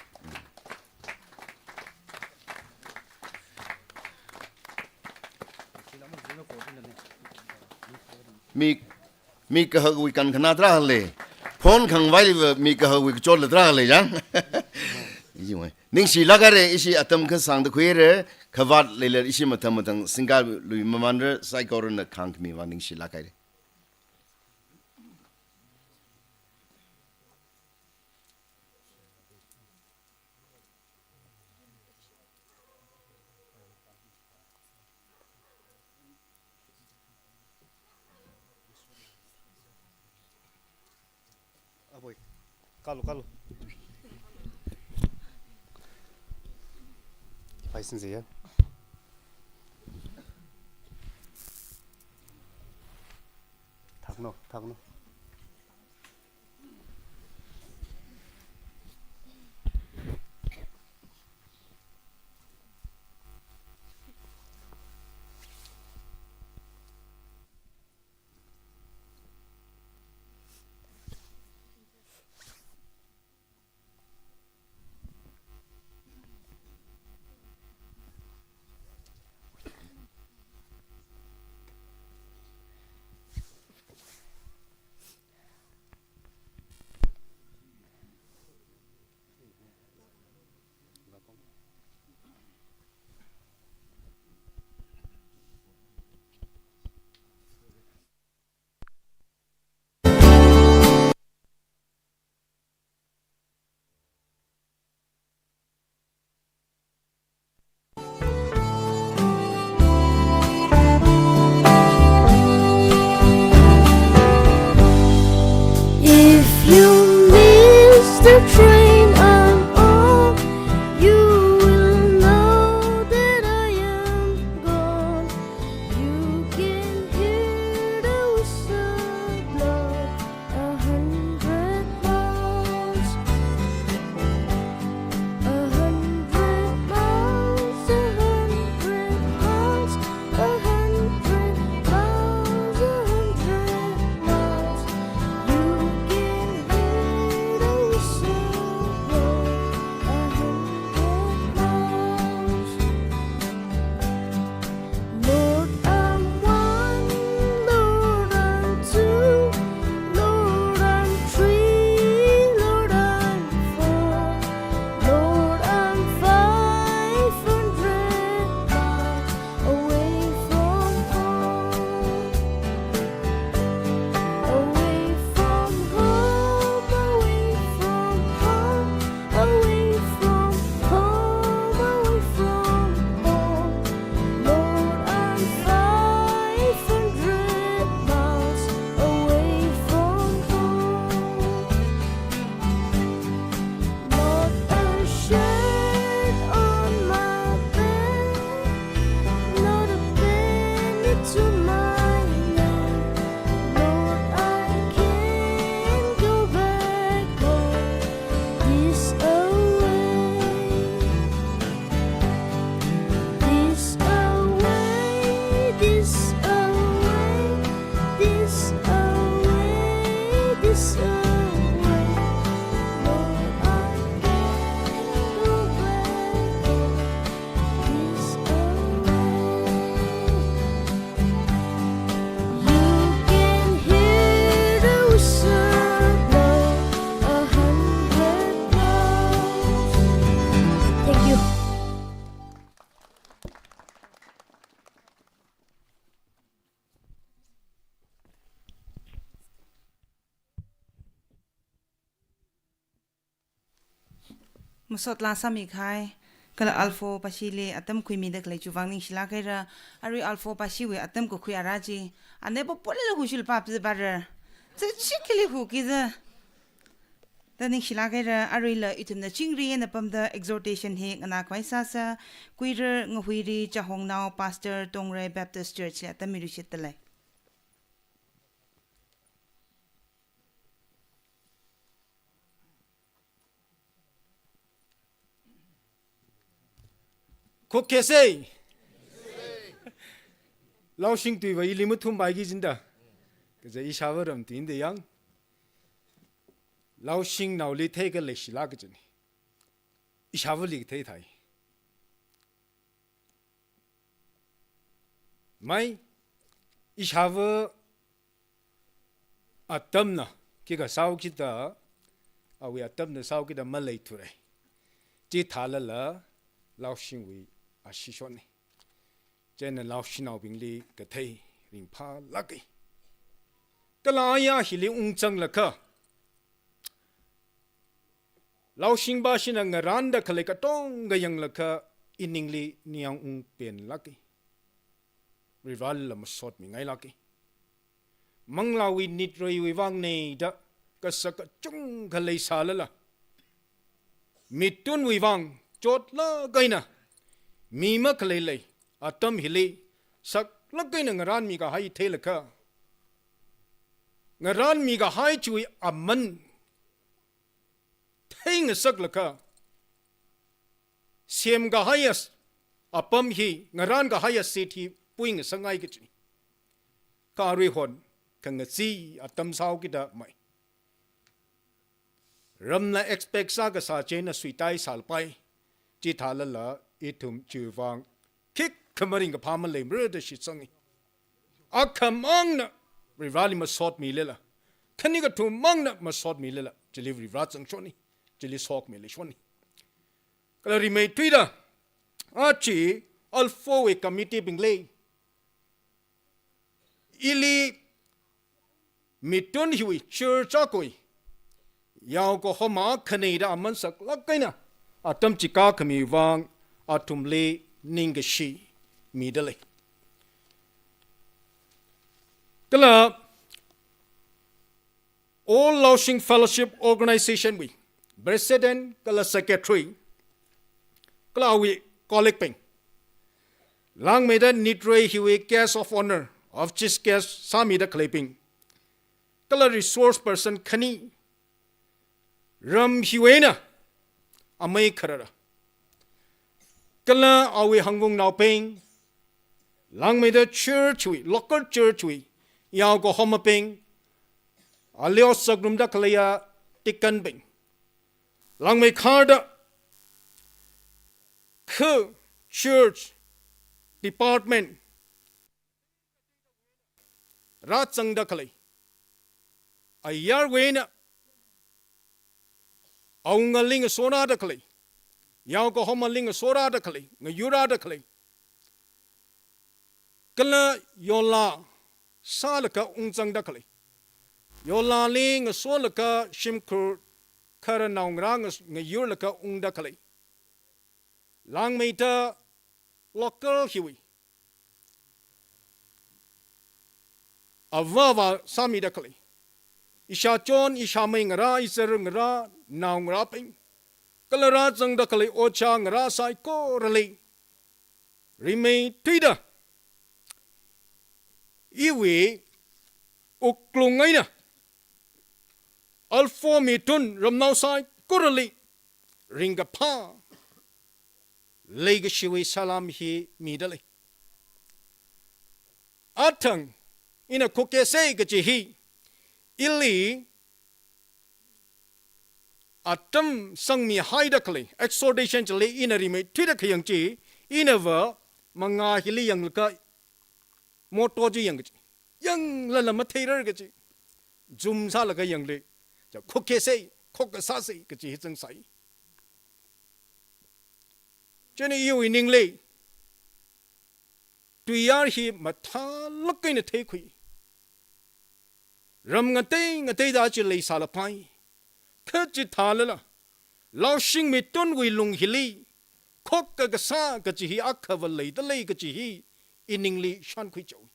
Mi, mi kahakwui kankhanā tarākha lei. Phone khangavailiva mi kahakwui kachotla tarākha lei jang. Iji wai. Ningshilāk haira, ishi atam kasāngda khuira, khavāt leilala ishi mathang mathang singkālui mamānra, saikorana khāngkhami vang ningshilāk haira. Aboi, kalu, kalu. Paisin siya. Thakno, thakno. Masot laa sāmi kahai, kala Alpha Pashili atam khuimida khalei chiwui vang ningshilāk haira. Arui Alpha Pashiwui atam kakhui ara chi, ane pa pula la hushil pa pzi bara. Zachikili hu kiza. Da ningshilāk haira, aruila ithumna chingri eina pamda exhortation hi nganākhavai sāsa, Kuirar Ngahuiri Chahongnao Pastor Tongrei Baptist Church li atam mirushit dalei. Khokhe sei. Laoshing tuiva ili mathumpai ki jinda. Kaja ishāva ram tuinda yang. Laoshingnaoli theikha leishila kajina. Ishāvali theithai. Mai, ishāva atamna, khikha sāhaokida, awui atamna sāhaokida maleithura. Chithālala, Laoshingwui ashee shonna. Chieina Laoshingnaobingli kathei ringphālāka. Kala aya hili ungzanglakha, Laoshing Pashina ngarānda khalei katonga yanglaga iningli ningyāng ungpenlāka. Varivarala masotmingailāka. Manglāwui nitreiwui vangna da kasak kachungkha leisālala, mitunwui vang chotlāk eina, mi makhalei lei atam hili, saklāk eina ngarānmi kahai theilakha, ngarānmi kahai chiwui aman theingasaklakha, semkahai as-, apam hi, ngarānkahai seat hi puingasakngai kaji. Kha aruihon, khangachee atam sāhaokida mai. Ramna expect sākasā chieina suitai sālapai. Chithālala ithum chiwui vang khikha maringkaphā maleimara da shitsanga. Akhamangna Varivarali masotmilala, khani kathum mangna masotmilala, chili Varivara zangshonna, chili sokmilashonna. Kala rimeithuida, achi Alpha wui committee bingli, ili mitun hiwui church akhawui yaokahoma khanida aman saklāk eina atam chikā khami vang athumli ningkashi midalei. Kala All Laoshing Fellowship Organization wui President kala Secretary, kala awui colleague bing, langmeida nitrei hiwui guest of honour, of chief guest sāmida khaleibing, kala resource person khani, ram hiwui eina amei kharara, kala awui hangvungnaobing, langmeida church wui, local church wui yaokahomabing, ali ot sāngarumda khaleiya deacon bing, langmeikharda khu church department rāzangda khalei, ayarwui eina awungali ngasorāda khalei, yaokahomali ngasorāda khalei, ngayurrāda khalei, kala yola sālaga ungzangda khalei, yolali ngasolaga shimkhur khararnao ngarā ngas-, ngayurlaga ungda khalei, langmeida local hiwui ava avā sāmida khalei, ishāchon ishāmei ngarā, izar ngarā, naongarābing, kala rāzangda khalei ojā ngarā saikorali, rimeithuida iwui wuklung eina Alpha mitun ramnao saikorali ringkaphā leikashiwui salām hi midalei. Athang ina khokhe sei kaji hi, ili atam sangmihaida khalei, exhortation chili ina rimeithuida khayang chi, inava mangā hili yanglaga motto chi yang kaji, yanglala matheirar kaji, zoom sālaga yanglei, cha khokhe sei, khokkasā sei kaji hi zangsai. Chieina iwui ningli tuiyār hi mathālāk eina theikhui. Ram ngatei ngateida chi leisālapai. Kha chithālala, Laoshing mitunwui lung hili, khokkha kasā kachi hi akhava leidalei kachi hi, iningli shānkhui chaowa.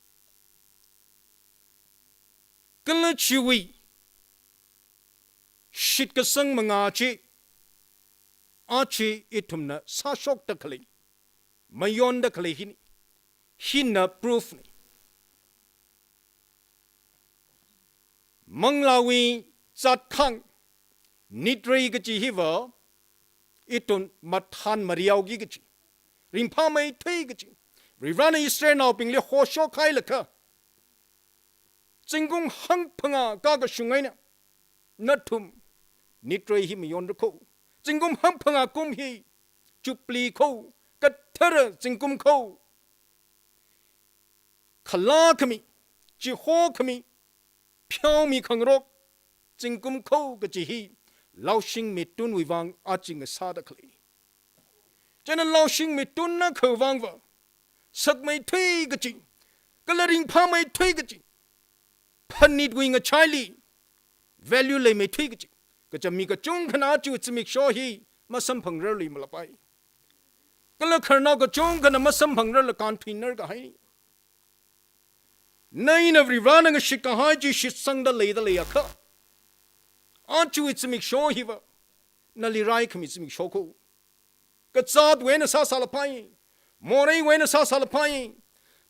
Kala chiwui shitkasang mangā chi, aja ithumna sāshokda khalei, mayonda khalei hina, hina proof na. Manglāwui zatkhang, nitrei kachi hiva, ithum mathān mariaoki kachi, ringphāmeithui kachi, Varivarana Israelnaobingli hoshok hailaga, zingkum hangphangā kakashung eina, nathum nitrei hi mayonra kho. Zingkum hangphangā kum hi Jubilee kho, kathara zingkum kho. Khalā khami, chiho khami, pheomi khangarok, zingkum kho kachi hi, laoshing mitunwui vang aja ngasāda khalei. Chieina laoshing mitun akhawui vangva, sakmeithui kachi, kala ringphāmeithui kachi, phanitwui ngachaili value leimeithui kachi, kaja mi kachungkhana aja zimiksho hi masamphangrarlui malapai. Kala khararnao kachungkhana masamphangrarla kānthuinar kahai. Na ina Varivarana ngashit kahai chi shitsangda leidalei akha, aja zimiksho hiva, nali raikhami zimiksho kho. Kazātwui eina sāsālapai, moreiwui eina sāsālapai,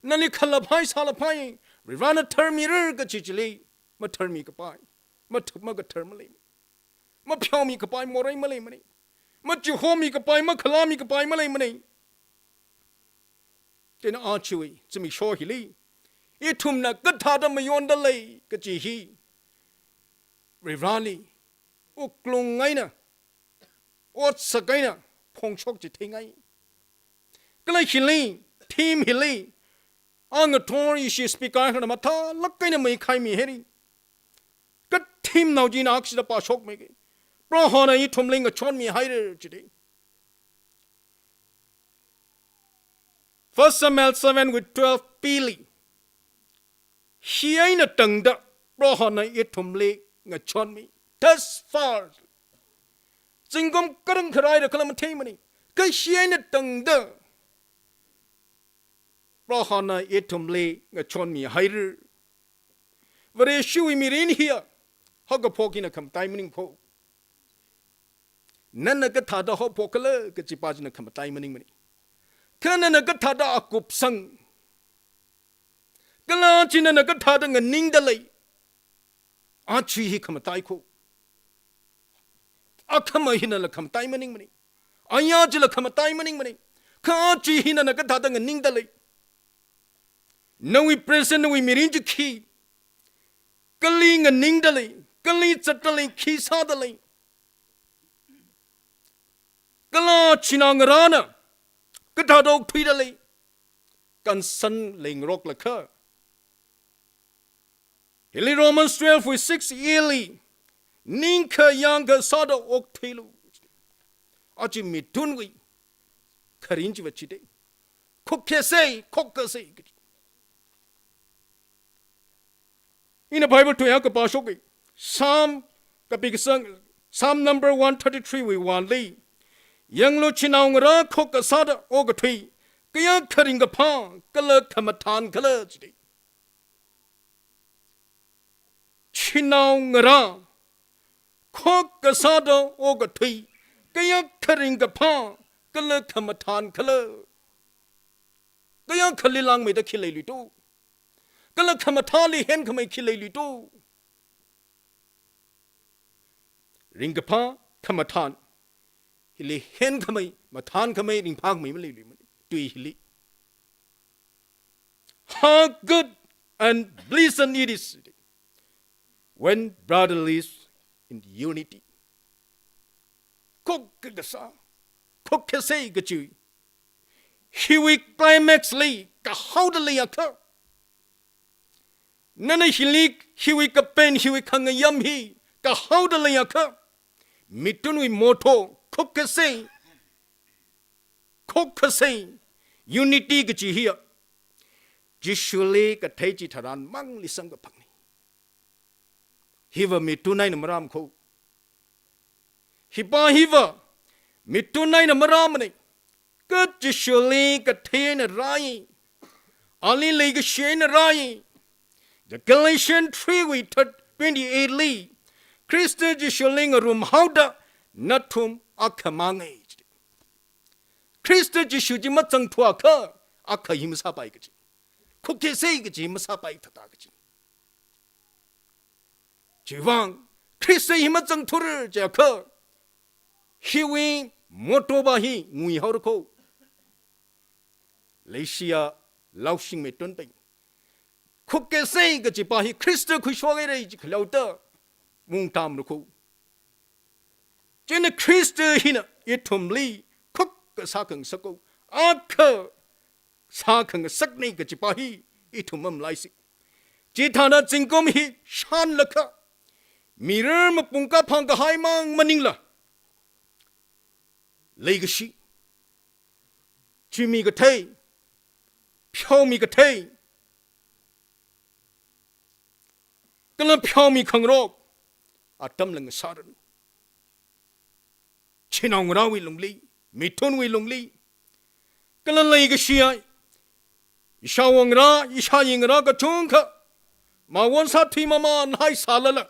nali khalap hai sālapai, Varivarana tharmirar kachi chili, matharmi kapai, matha-, makathar malei. Mapheomi kapai morei maleimana. Machihomi kapai, makhalāmi kapai maleimana. Chieina ajawui zimiksho hili, ithumna kathāda mayondalei kachi hi, Varivarali wuklung eina, otsak eina phongshok chitheingai. Kala hili, theme hili, a ngathor ishi speaker khararna mathālāk eina maikhaimihaira. Kathemnao china akshida pāshokmiki. Prohona ithumli ngachonmihaira jida. First Samuel seven wui twelve B li, hi eina tangda Prohona ithumli ngachonmi. Thus far. Zingkum karang kharai da kala matheimana. Kha hi eina tangda Prohona ithumli ngachonmihaira. Vareshiwui mirin hiya, haokaphok hina khamatai maningpho. Nana kathāda haophok khala kachipa china khamatai maningmana. Kha nana kathāda akupsang, kala chi nana kathāda nganingdalei, aja hi khamatai kho. Akhama hinala khamatai maningmana. Aya chila khamatai maningmana. Kha aja hi nana kathāda nganingdalei, nawui present, nawui mirin chi khi, kali nganingdalei, kali zatdalei, khi sādalei, kala chinaongarāna kathāda okthuidalei, concern leingaroklaga, hili Romans twelve wui six A li, ningkha yangkha sāda okthuilu. Aja mitunwui kharing chiva chida. Khokkha sei, khokkha sei. Ina Bible tui akha pāshoki. Psalm kapi kasang, Psalm number one thirty-three wui one li, yanglu, chinaongarā khokkha sāda okathui kayākha ringkaphā kala khamathān khala jida. Chinaongarā khokkha sāda okathui kayākha ringkaphā kala khamathān khala. Kayākhali langmeida khi leiluito? Kala khamathāli henkhamei khi leiluito? Ringkaphā, khamathān, hili henkhamei, mathānkhamei, ringphākhamei maleiluimana. Tui hili, "How good and pleasant it is when brother lives in unity." Khokkha kasā, khokkha sei kachi, hiwui climax li kahaoda leiakha, nana hili, hiwui kapen, hiwui khangayam hi kahaoda leiakha, mitunwui motto, khokkha sei, khokkha sei, unity kachi hiya, Jishuli kathei chitharan mangli samkaphangna. Hiva mitun eina maram kho. Khipā hiva, mithun eina marāmana. Kha Jishuli kathei eina rāi. Ali leikashi eina rāi. The Galatians three wui third, twenty-eight li, Khrista Jishuli ngarumhaoda nathum akhamang ngai. Khrista Jishu chi mazangthuakha, akha hi masāpai kaji. Khukkasei kaji masāpai thāda kaji. Chiwuivang, Khrista hi mazangthura jiakha, hiwui motto pā hi nguihaora kho. Leishiya Laoshing mithun pei. Khukkasei kaji pā hi Khrista khuishok haira ji khaleoda, mungtamra kho. Chieina Khrista hina ithumli khukkasā khangasak kho. Akha sā khangasakna kaji pā hi ithum mamalaisi. Chithāda zingkum hi shānlaga, mirar mapung kaphang kahai mang maningla, leikashi, chimi kathei, pheomi kathei, kala pheomi khangarok atamla ngasāranu. Chinaongarāwui lungli, mithunwui lungli, kala leikashi ai, ishāwo ngarā, ishāyi ngarā kachungkha, mawon sāthui mamānhai sālala,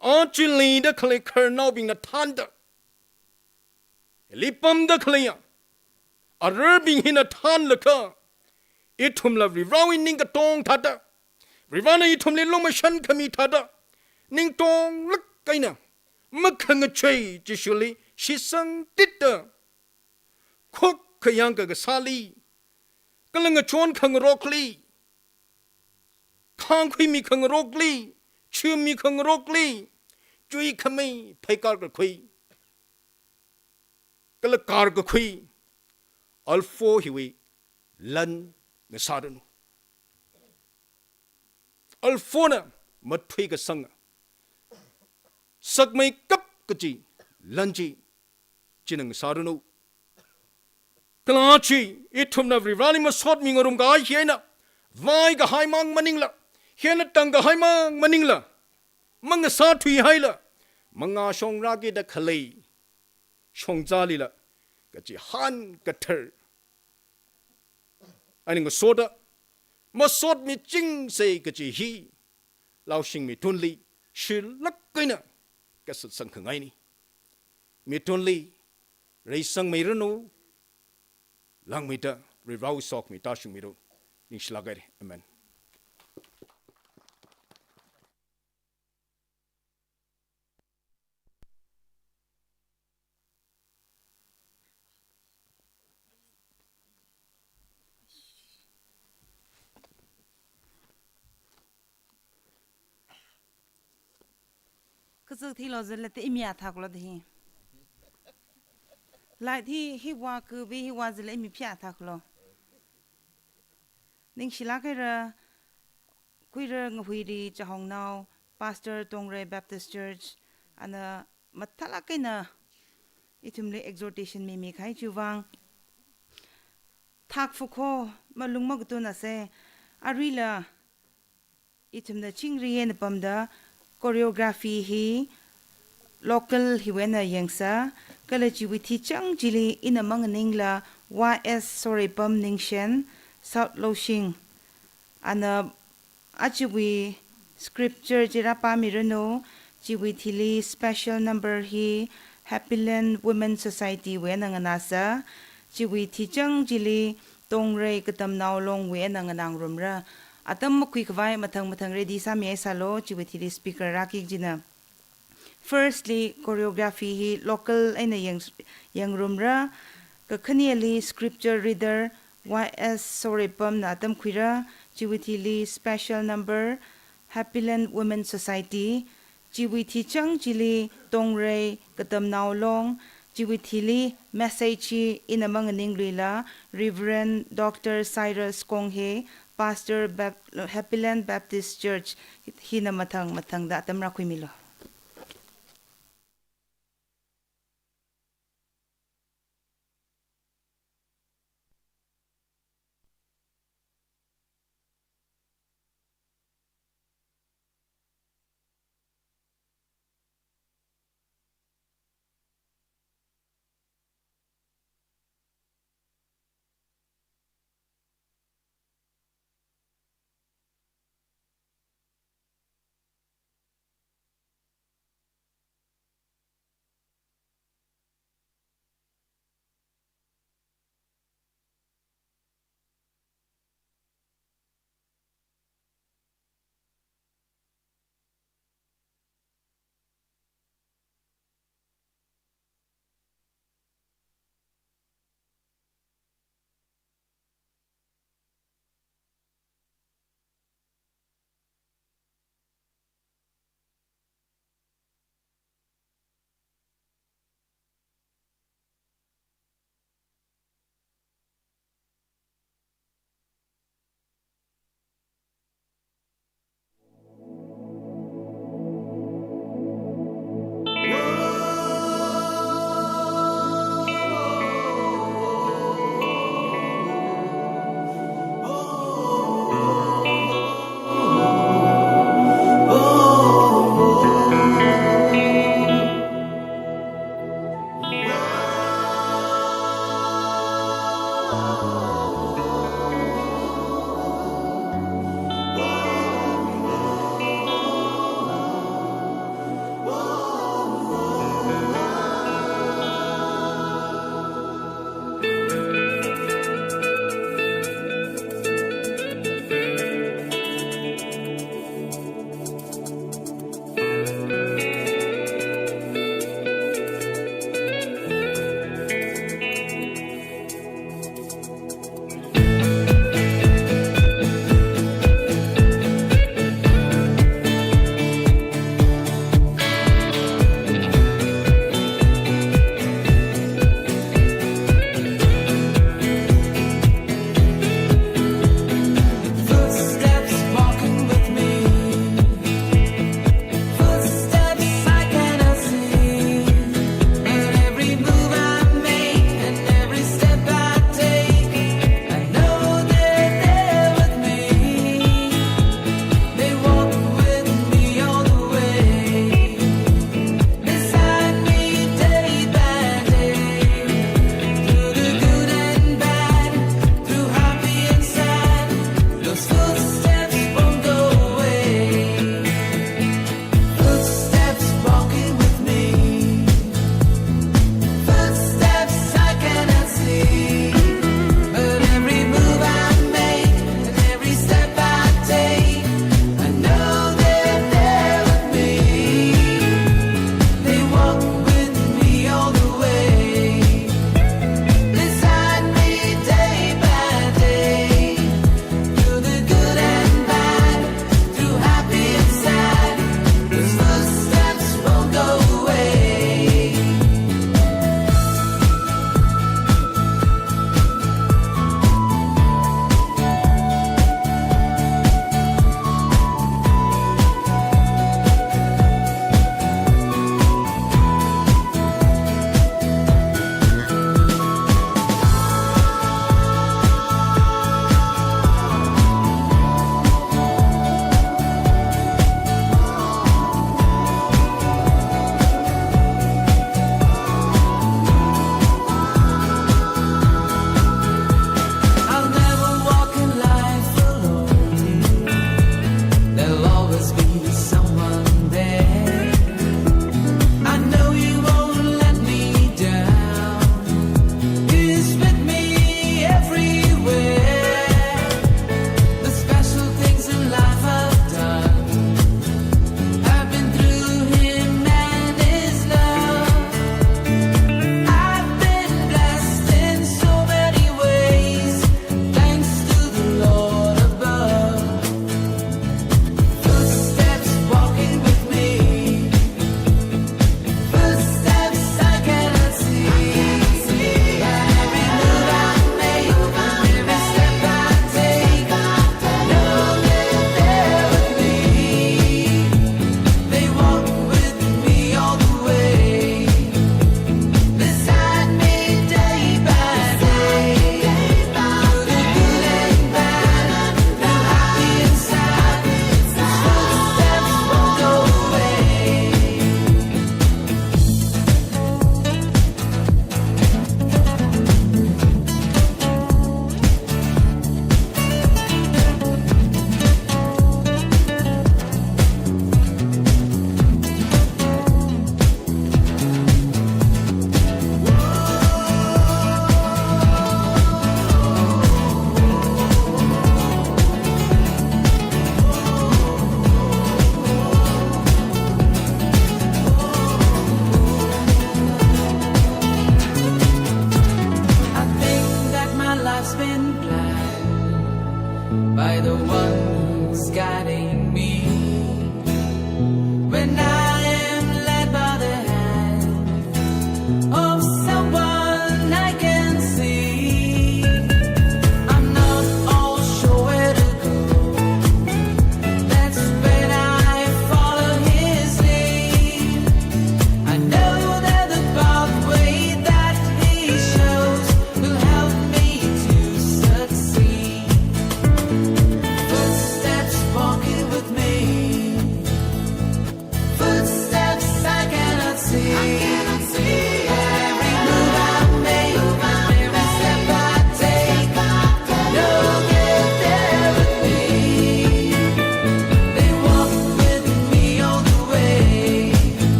aja leida khalei khararnaobingna thānda, lipamda khaleiya ararbing hina thānlaga, ithumla Varivarāwui ning katong thāda, Varivarāna ithumli lumashan khami thāda, ningtonglāk eina makhangachei Jishuli shitsang titda, khukkayang kakasāli, kala ngachon khangarokli, khāngkhuimi khangarokli, chumi khangarokli, chuikhamei pheikar kakhui, kala kar kakhui Alpha hiwui lan ngasāranu. Alpha na mathui kasanga, sakmeikap kaji lan chi, china ngasāranu. Kala chi, ithumna Varivarāli masotmi ngarumkahai hi eina, vai kahai mang maningla, hi eina tang kahai mang maningla, mangasāthuihaila, mangā shongrākida khalei shongzalila, kachihān kathar eina ngasoda, masotmichingsei kaji hi, Laoshing mithunli shilāk eina kasā sangkhangaina. Mithunli reisangmeiranu, langmeida Varivarāwui sokhami tāshungmilu. Ningshilāk haira. Amen. Kazak thilo zalate imi athaklo de hi. Light hi, hi wa kubi hi wa zale imi phi athaklo. Ningshilāk haira, khuira ngahuiri chahongnao, Pastor Tongrei Baptist Church, ana mathālāk eina ithumli exhortation mimikahai chiwuivang. Thakfukho, malung makatun ase, aruila ithumna chingri eina pamda choreography hi local hiwui eina yangsa, kala chiwui thichang chili ina manganingla Y S Soreipam Ningshen, South Laoshing. Ana achiwui scripture chi rāpāmiranu, chiwui thili special number hi Happy Land Women Society wui eina nganāsa, chiwui thichang chili Tongrei Katamnao Long wui eina nganāngarumra. Atam makhuikhavai mathang mathang ready sāmihaisālo, chiwui thili speaker rāki kajina. Firstly, choreography hi local eina yang, yangrumra, kakhaneli scripture reader Y S Soreipamna atam khuira, chiwui thili special number Happy Land Women Society, chiwui thichang chili Tongrei Katamnao Long, chiwui thili message hi ina manganingluila Reverend Doctor Cyrus Konghe, Pastor Bap-, Happy Land Baptist Church, hina mathang mathangda atam rākhuimilo.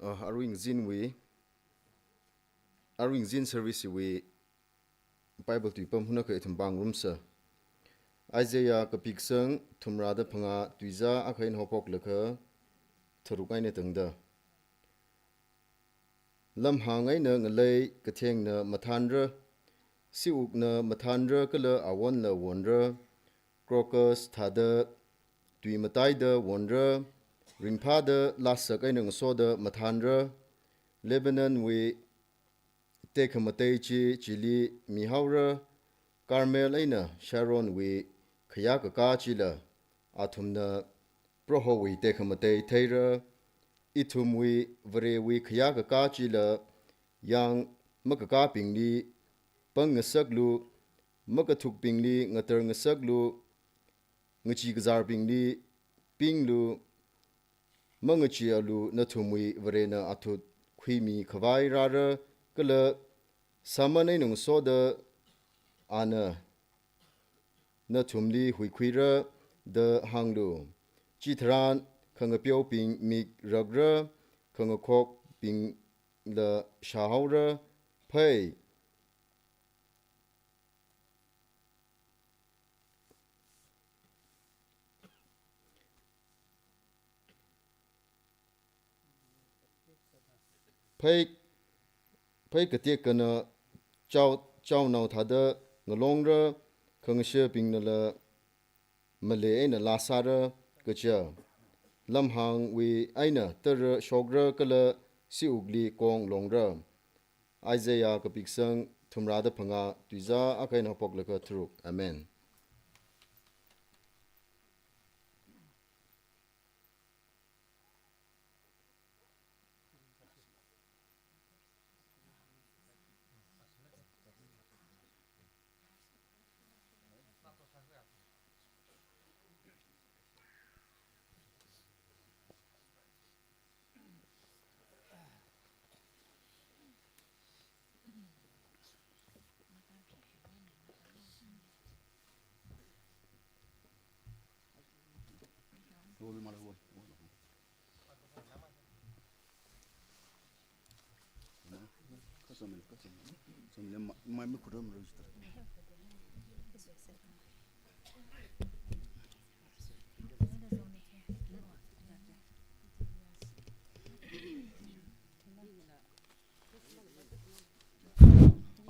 uh, arui ngazinwui, arui ngazin service wui Bible tui pam hunakha ithum pāngarumsa. Isaiah kapiksang thumrada phangā, tuizā akha eina haophoklaga tharuk eina tangda. Lamhāng eina ngalei kathengna mathānra, siwukna mathānra kala awonla wonra, crocus thāda tui mataida wonra, ringphāda lāsak eina ngasoda mathānra, Lebanonwui tekhamatei chi chili mihaora, Carmel eina Sharonwui khayā kakā chila athumna Prohowui tekhamatei theira. Ithumwui Varewui khayā kakā chila yang makakābingli pang ngasaklu, makathukbingli ngatar ngasaklu, ngachee kazārbingli pinglu, mangacheealu, nathumwui Varena athut khuimi khavai rāra, kala sāman eina ngasoda ana nathumli huikhuira da hānglu. Chitharan khangapeobing mik rakra, khangakhokbingla shāhaora, phei phei, phei katekkana chao, chaonao thāda ngalongra, khangashabingnala malei eina lāsāra, kaja lamhāngwui eina tara shokra kala siwukli kong longra. Isaiah kapiksang thumrada phangā, tuizā akha eina haophoklaga tharuk. Amen.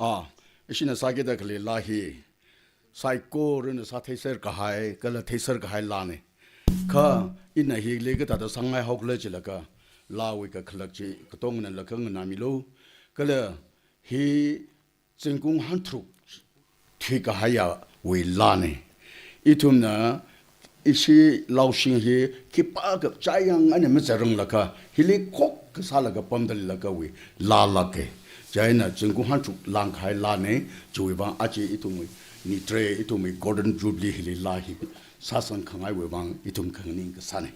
Ah, ishina sākida khalei laa hi saikorana sātheiser kahai, kala theiser kahai laana. Kha ina hili kathāda sāngai haokhala jilaga, laawui kakhalat chi katonganala khanganāmilu. Kala hi zingkum hangtharuk thuikahaiyawui laana. Ithumna ishi laoshing hi khipākha chayang eina mazatranglakha, hili khokkha sālaga pamda leilakha wui laa lāka. Chieina zingkum hangtharuk langkahai laana, chiwui vang aja ithumwui nitre, ithumwui Golden Jubilee hili laa hi sāsangkhangaiwui vang ithum khanganing kasāna.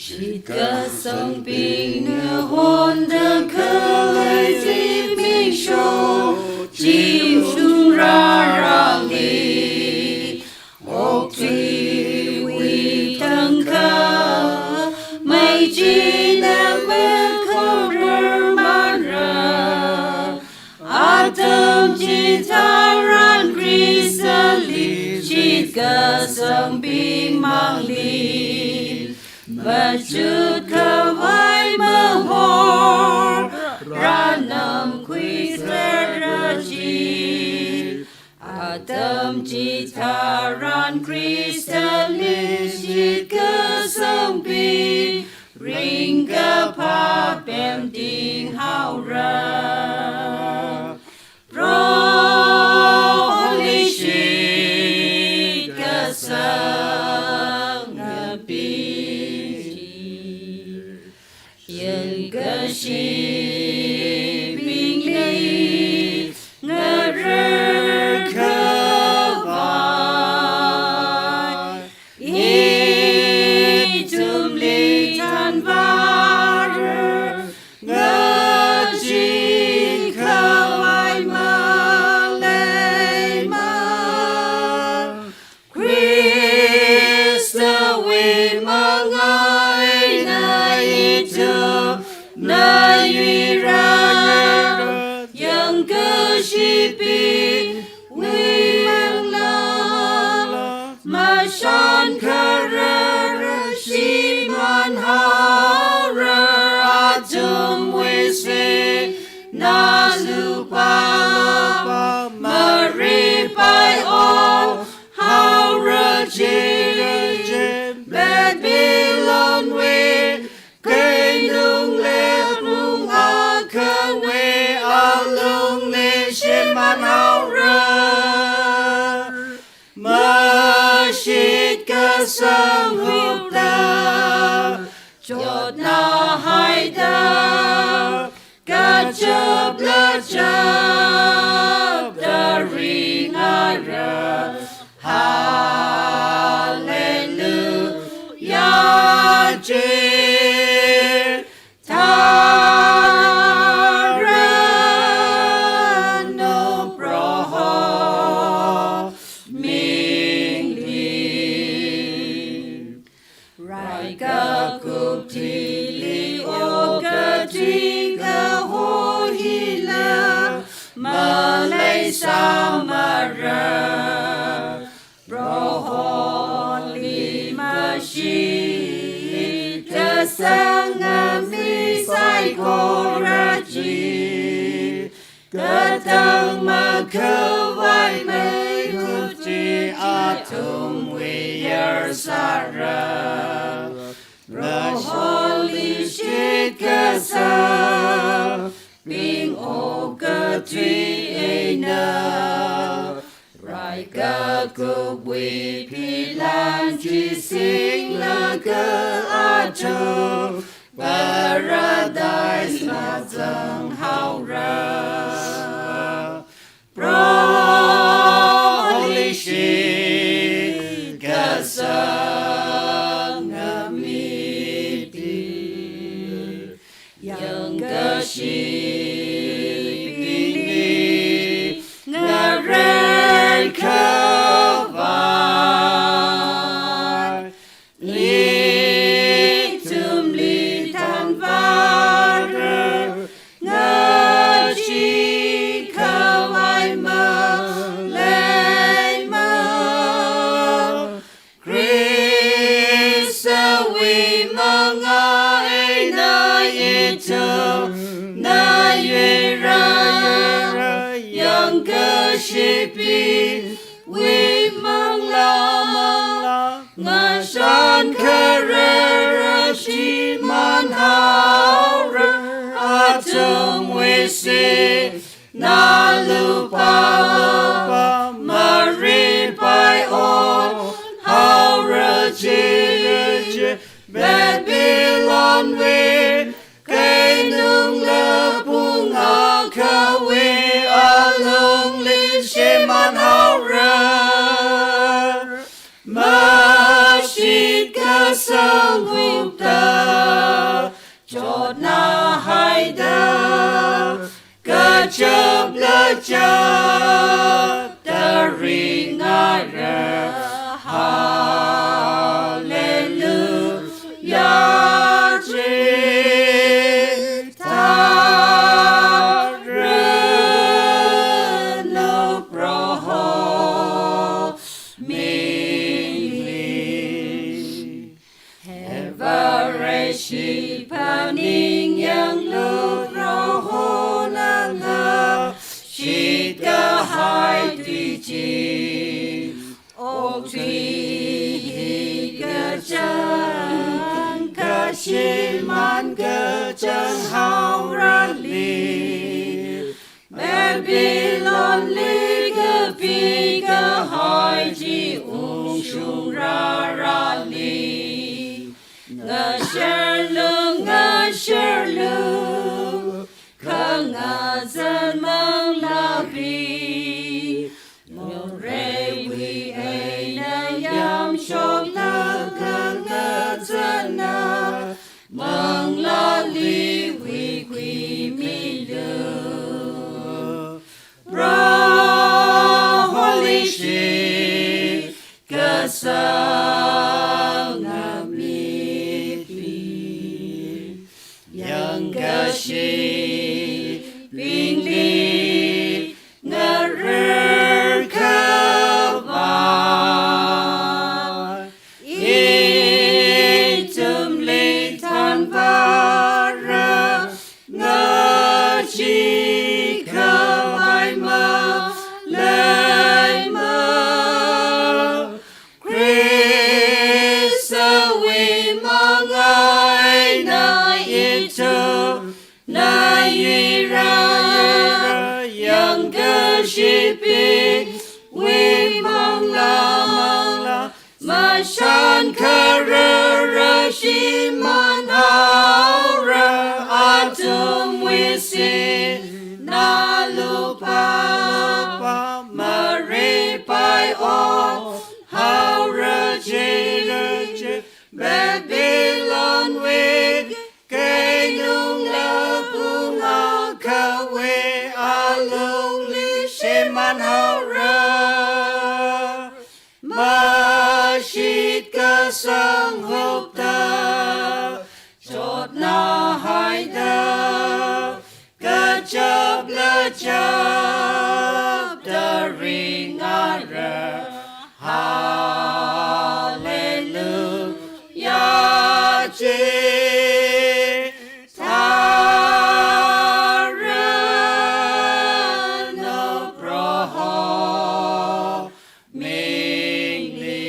Shitkasangbingna honda khalei zimiksho, zimikshungrarali okthuiwui tangkha, mei china makharar mara. Atam chitharan Khristali shitkasangbing mangli machut khavai mahor, rānam khuiserra chi. Atam chitharan Khristali shitkasangbing ringkaphā pemting haora. Proholi shitkasangabing chi, yangkashibingli ngarar khavai, ithumli thanvārar, nga Shipingwui manglā, mashon kharar shimān haora, athumwui sinā lupā maripaihaora chi, Babylonwui keinung leipung akhawui alungli shimān haora. Mashitkasang hupta chotnā haida, kachapla chapda ringaira. Hallelujah chi tharanu Proho mingli. Rai kakup thili okathui kaho hila maleisāmara. Proholi mashitkasanga mi saikora chi, katang makhavai meikhut chi athumwui yar sāra. Proholi shitkasang bing okathui eina, rai kakupwui philan chi singlaga athum Paradise la zanghaora. Proholi shitkasanga mibing, yangkashibingli ngareikhavai ithumli thanvāra, ngacheekhavai maleimana. Khristawui mangā eina ithumna yuira, yangkashibingwui manglā, mashon kharar shimānhaora, athumwui sinā lupā maripai onhaora chi, Babylonwui keinung lapung akhawui alungli shimānhaora. Mashitkasang hupta chotnā haida, kachapla chapda ringaira. Hallelujah chi tharanu Proho mingli. He Vareshi phaningunglu, Prohona ngashitkahai tui chi. Okathui hi kachang, kashimān kachang haorali, Babylonli kapikahai chi ungshung rārali. Ngasharlu, ngasharlu, khangazan manglābing. Moreiwui eina yamshoklaga khangazanna manglāli huikhuimilu. Proholi shitkasanga mibing, yangkashibingli nga shimānhaora, athumwui sinā lupā, lupā maripai othaora, chieina chi Babylonwui keinungla pung akhawui alungli shimānhaora. Mashit kasang hupta, chotnā haida, kachapla chapda ringra. Hallelujah, chithāranu Proho mingli.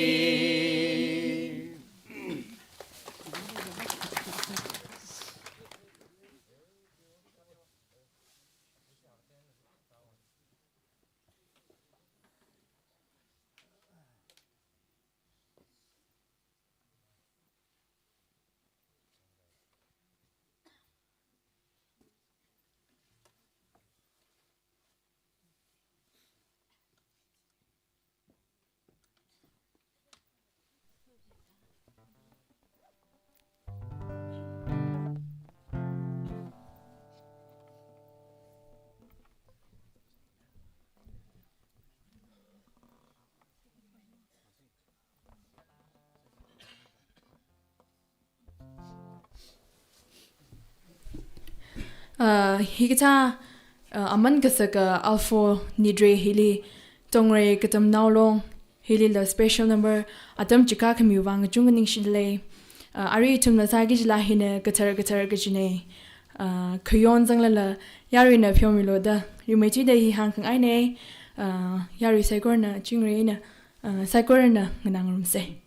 Ah, hikathā, ah, aman kasaka Alpha Nidre hili, Tongrei Katamnao Long hilila special number atam chikha khamiwui vang kachungkha ningshilei. Ah, arui ithumna sāki kajila hina kathar kathar kajinei. Ah, khayon zanglala yaruina pheomilu da, rimeithuida hi hāngkhangainei. Ah, yarui saikorana chingri eina, ah, saikorana nganāngarumsei.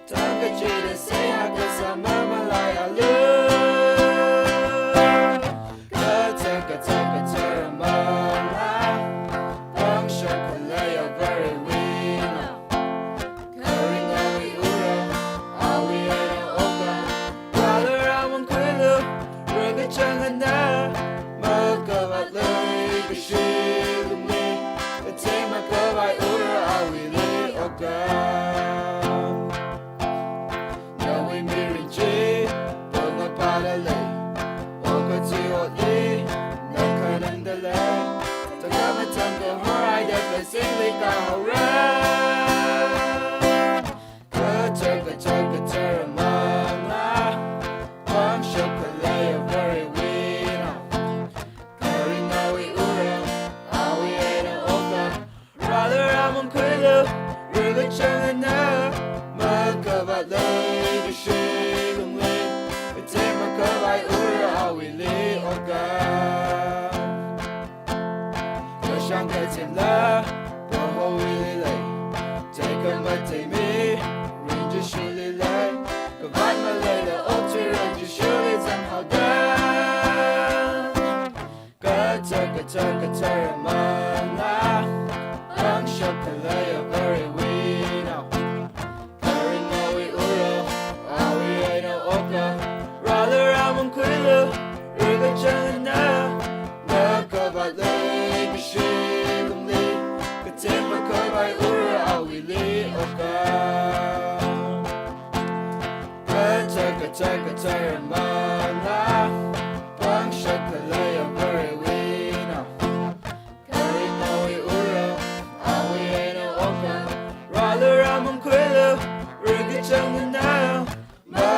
Tangkachida seihā kasā mamalaialu. Kathar kathar kathar amangla, pangshok khaleiya Varewui nao. Kharinga awui ura, awui eina okla, rālu rāmang khuilu, rākachang eina, makavāt leikashi lungli, kathei makhavai ura awuili okla. Nawui mirin chi pangapala lei, okathui otli na khanangda lei. Tangkhamachang kahor haida kazingli kahaora. Kathar kathar kathar amangla, pangshok khaleiya Varewui nao. Kharinga awui ura, awui eina okla, rālu rāmang khuilu, rākachang eina, makavāt leikashi lungli, kathei makhavai ura awuili okla. Kashang kathemla, Prohowuili lei, tekhamatei mirin Jishuli lei, kavāt maleila okthuira Jishuli zanghaoda. Kathar kathar kathar amangla, pangshok khaleiya Varewui nao. Kharinga awui ura, awui eina okla, rālu rāmang khuilu, rākachang eina, makavāt leikashi lungli, kathei makhavai ura awuili okla. Kathar kathar kathar amangla, pangshok khaleiya Varewui nao. Kharinga awui ura, awui eina okla, rālu rāmang khuilu, rākachang eina, ma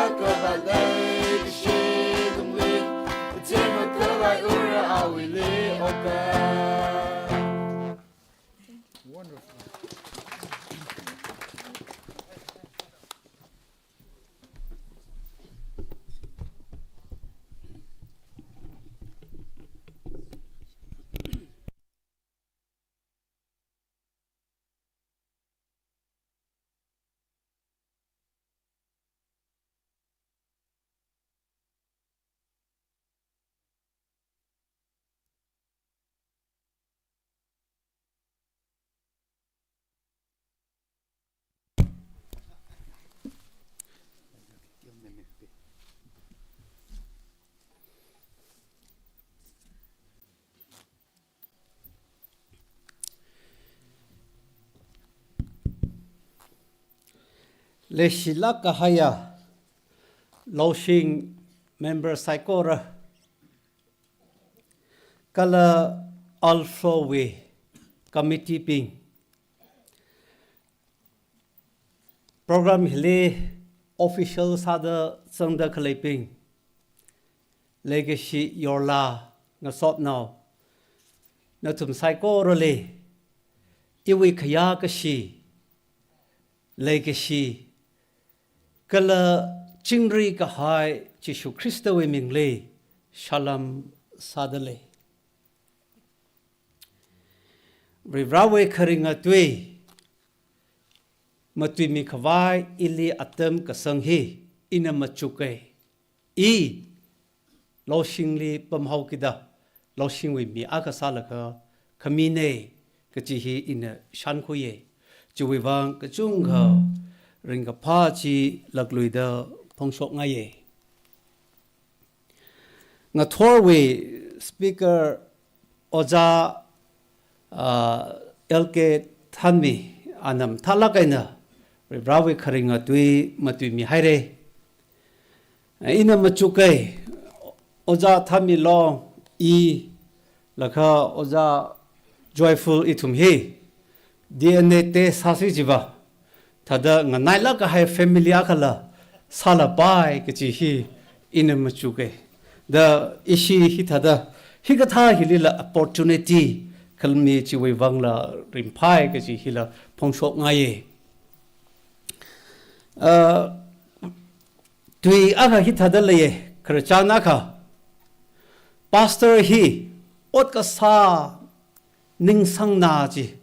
Leishilāk kahaiya Laushing member saikora kala Alpha wui committee bing, program hili official sāda zangda khaleibing, leikashi yorla ngasotnao, nathum saikorali iwui khayā kashi, leikashi kala chingri kahai Jishu Khristawui mingli shalom sādalei. Varivarāwui kharinga tui matuimi khavai ili atam kasang hi ina machuka. I Laushingli pamhaokida, Laushingwui mi akha sālaga khamina kaji hi ina shānkhuiya. Chiwui vang kachungkha ringkaphā chi lakluida phongshokngaiya. Ngathorwui speaker Ojā, ah, L K Thanmi, ana mathālāk eina Varivarāwui kharinga tui matuimihaira. Ina machuka, Ojā Thanmi Long, i, laga Ojā Joyful ithum hi D N A test sāsi jiva, thāda nganailāk kahai family akhala sālapai kaji hi ina machuka. Da ishi hithāda, hikathā hilila opportunity khalmi chiwui vangla ringphai kaji hila phongshokngaiya. Ah, tui akha hithāda leiya, khararchan akha. Pastor hi ot kasā ningsangna ji.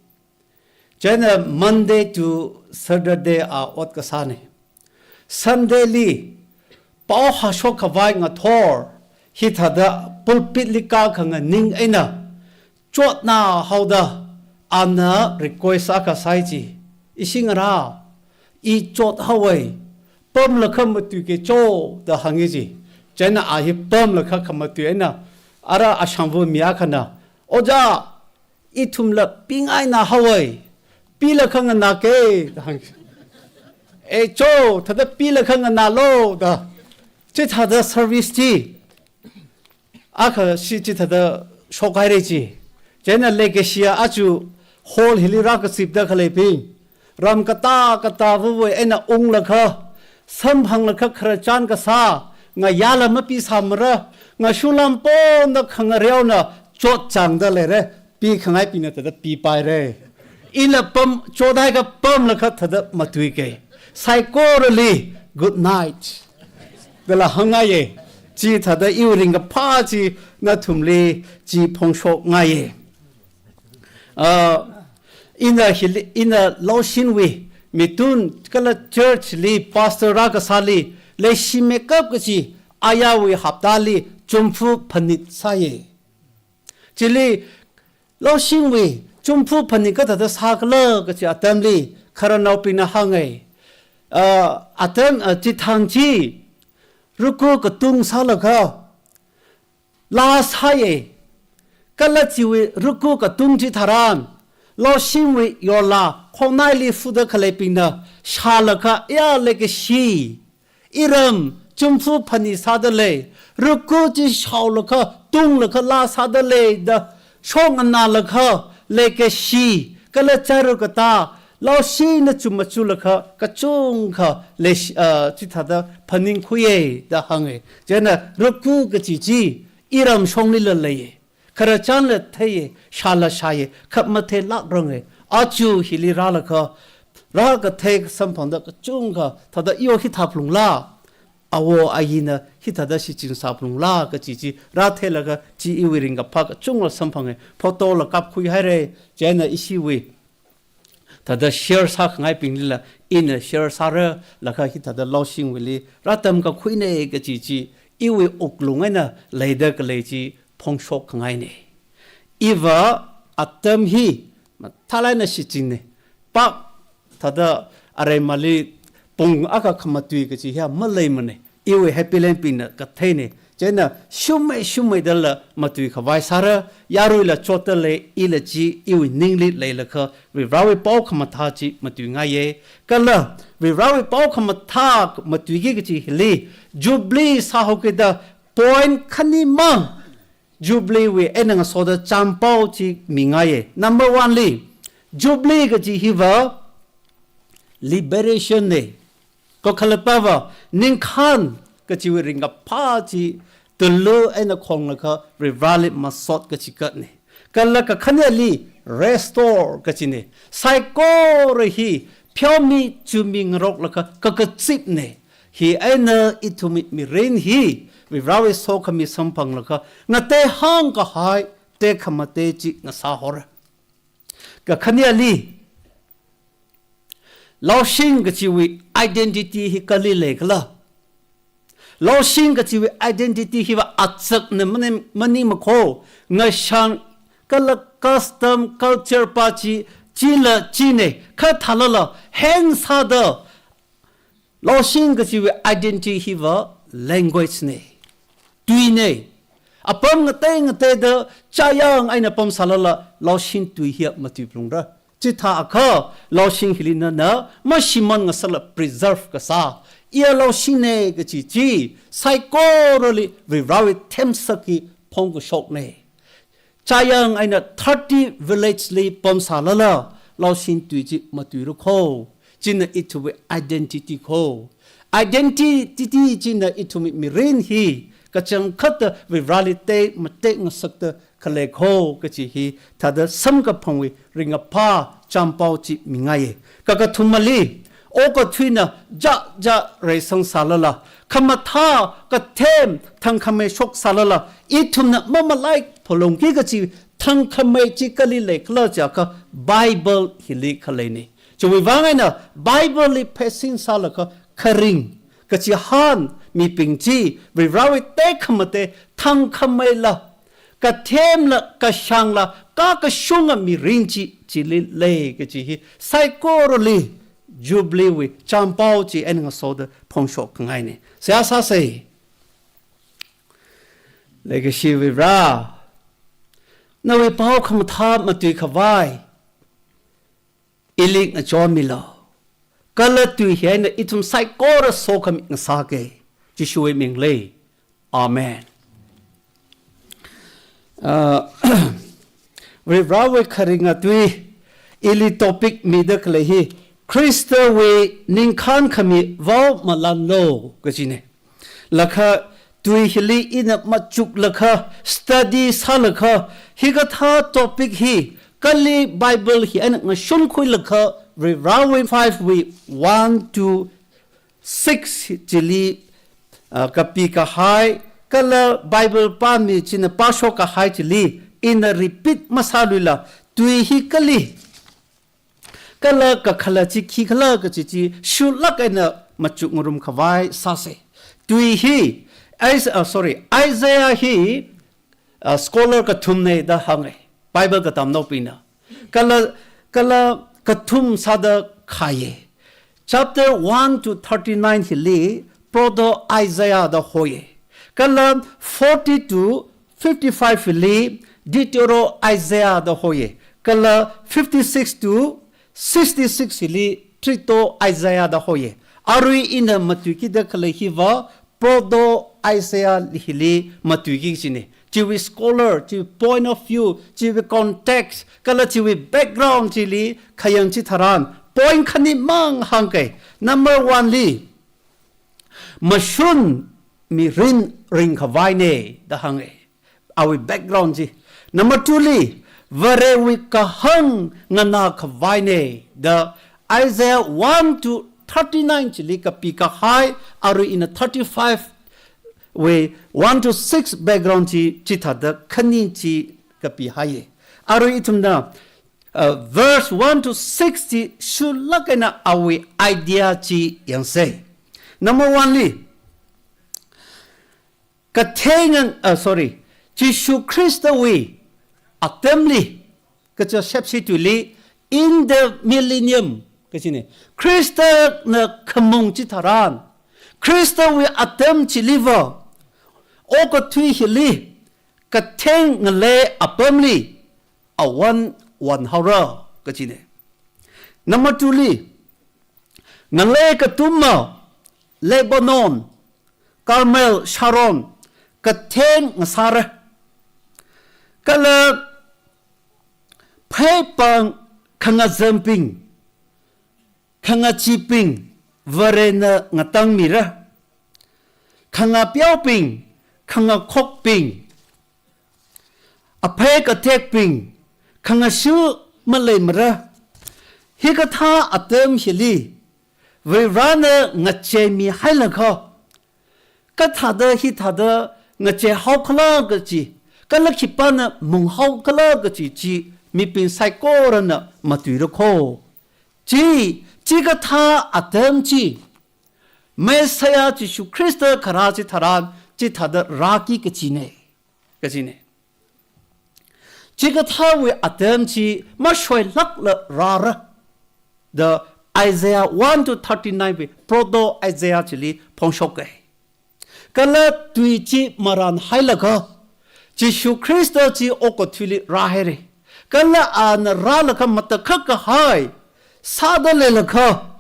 Chieina Monday to Saturday a ot kasāna. Sunday li pao hāshok khavai ngathor hithāda pulpit li kākhanga ning eina chotna haoda ana request akha sāi ji. Ishi ngarā, i chothaowa, pamlaga matuike cho da hāngi ji. Chieina a hi pamlaga khamatui eina, ara ashangva mi akhana, Ojā, ithumla pingaina haowa, pilaga nganāke da hāngi. E cho, thāda pilaga nganālo da. Chithāda service chi akha shi chithāda shokhaira ji. Chieina leikashiya aja hall hili rākazipda khaleibing, ram katā katā vuvui eina unglaga, samphanglaga khararchan kasā, ngayāla mapisāmara, ngashunglam ponda khangareona chotchāngda leira, pikhangaibingna thāda pipaira. Ila pam, chothaiakha pamlaga thāda matuika. Saikorali good night dala hāngngaiya. Chithāda iwui ringkaphā chi nathumli chi phongshokngaiya. Ah, ina hili, ina Laushingwui mitun kala church li pastor rākasāli leishimeikap kaji ayāwui haptali chumfu phanit sāya. Chili Laushingwui chumfu phanit kathāda sākhala kaji atamli khararnaobingna hānga. Ah, atam, ah, chithang chi ruku katung sālaga laa sāya. Kala chiwui ruku katung chitharan Laushingwui yorla khongnaili fuda khaleibingna shālaga, ya leikashi, iram chumfu phanit sāda lei, ruku chi shaolaga tunglaga laa sāda lei da shoknganālaga, leikashi kala chara katā, Laushingna chum machulaga kachungkha leish-, ah, chithāda phaningkhuiya da hānga. Chieina ruku kaji chi iram shonglila leiya. Khararchanla theiya, shāla shāya, khamathei lākranga. Aja hili rālaga, rākathei samphangda kachungkha, thāda iyo hithā phalungla, awo ayina hithāda shichin sāphalungla kaji chi rātheilaga chi iwui ringkaphā kachungla samphanga. Photo la kapkhuihaira, chieina ishiwui thāda share sākhangaibinglila ina share sāra, laga hithāda Laushingwuili rātamkakhuina kaji chi iwui wuklung eina leida khalei chi phongshok khangaina. Iva atam hi mathālāk eina shichinna. Pak thāda areimali pung akha khamatui kaji hiya maleimana. Iwui Happy Land bingna katheina. Chieina shumai shumai dala matui khavai sāra, yaruila chotdalei, ila chi iwui ningli leilakha, Varivarawui pao khamathā chi matuingaiye. Kala, Varivarawui pao khamathā matuiki kachi hili, Jubilee sāhaokida point khanimang, Jubilee wui eina ngasoda champao chi mingaiye. Number one li, Jubilee kachi hiva liberation ne. Kakhalatpava, ningkhān kachiwui ringkaphā chi, tulu eina khonglakha Varivarali masot kachikatne. Kala kakhaneli, restore kachine. Saikora hi, pheomi chumi ngaroklakha, kakazipne. Hi eina ithumwui mirin hi, Varivarawui sokhami samphanglakha, ngateihāng kahai, tekhamatei chi ngasāhaora. Kakhaneli, Laoshing kachiwui identity hi kali leikhala? Laoshing kachiwui identity hiva atsakna mani, maningmakho, ngashan kala custom culture pa chi, chila chine, kha thālala, heng sāda, Laoshing kachiwui identity hiva language ne, tuine. Apam ngatei ngateida chayang eina pamsālala Laoshing tui hiya matuiphalungra. Chithākha Laoshing hili nana mashimān ngasakla preserve kasā. Iya Laoshing ne kachi chi, saikorali Varivarawui themsak hi phongkashokne. Chayang eina thirty village li pamsālala, Laoshing tui chi matuirakho. China ithumwui identity kho. Identity china ithumwui mirin hi, kachangkhatta Varivarali tei matek ngasakta khaleikho, kachi hi, thāda samkaphangwui ringkaphā champao chi mingaiye. Kakathumali, okathuina ja ja reisang sālala, khamathā kathem thangkhamei shoksālala, ithumna mamalaiphalungki kachi thangkhamei chi kali leikhala chiakha Bible hili khaleine. Chiwui vang eina Bible li pheisin sālakha kharing, kachihān mibing chi, Varivarawui tekhamatei thangkhameila, kathemla, kashangla, kakashunga mirin chi, chili lei kachi hi, saikorali, Jubilee wui champao chi eina ngasoda phongshok khangaine. Seihā sāse. Leikashiwui Vare, nawui pao khamathā matui khavai, ili ngachonmilu. Kala tui hi eina ithum saikora sokhami ngasāke. Jishuwui mingli. Amen. Ah, Varivarawui kharinga tui, ili topic mida khalei hi, Khristawui ningkhān khami vao malanlu, kachine. Lakha tui hili ina machuklakha, study sālakha, hikathā topic hi, kali Bible hi eina ngashunkhuilakha, Varivarawui five wui one to six chili, ah, kapi kahai, kala Bible pāmi china pāshok kahai chili, ina repeat masāluila, tui hi kali, kala kakhalat chi khikhala kachi chi shuilāk eina machukngarum khavai sāse. Tui hi, Is-, ah, sorry, Isaiah hi, ah, scholar kathumne da hānge, Bible katamnaobingna. Kala, kala kathum sāda khaiye. Chapter one to thirty-nine hili Proto Isaiah da hoiye. Kala forty to fifty-five hili Deutero Isaiah da hoiye. Kala fifty-six to sixty-six hili Trito Isaiah da hoiye. Arui ina matuikida khalei hiva Proto Isaiah hili matuiki kachine. Chiwui scholar, chiwui point of view, chiwui context, kala chiwui background chili khayang chitharan, point khanimang hāngke. Number one li, mashun mirin ringkhavaine da hānge. Awui background chi. Number two li, Varewui kahāng nganākhavaine da Isaiah one to thirty-nine chili kapi kahai, arui ina thirty-five wui one to six background chi, chithāda khani chi kapihaiye. Arui ithumna, uh, verse one to six chi shuilāk eina awui idea chi yangse. Number one li, katheingan, uh, sorry, Jishu Khristawui atamli, kaja shepshi tuili, in the millennium, kachine. Khristana khamung chitharan, Khristawui atam chiliva, okathui hili katheng ngalei apamli awon won haora kajina. Number two li, ngalei katumma Lebanon, Carmel, Sharon katheng ngasāra. Kala pheipāng khangazanbing, khangachibing Varena ngatangmira. Khangapeobing, khangakhokbing, aphei katekbing, khangashu maleimara. Hikathā atam hili Varena ngacheimi hailaga, kathāda hithāda ngachei haokhala kaji, kala khipāna mung haokhala kaji chi mibing saikorana matuira kho. Chi, chikathā atam chi, Messiah Jishu Khrista kharā chitharan chithāda rāki kajina, kajina. Chikathāwui atam chi mashoilākla rāra da Isaiah one to thirty-nine wui Proto Isaiah chili phongshoka. Kala tui chi maran hailaga, Jishu Khrista chi okathuili rāhaira. Kala ana rālaga matakhak kahai sāda leilaga,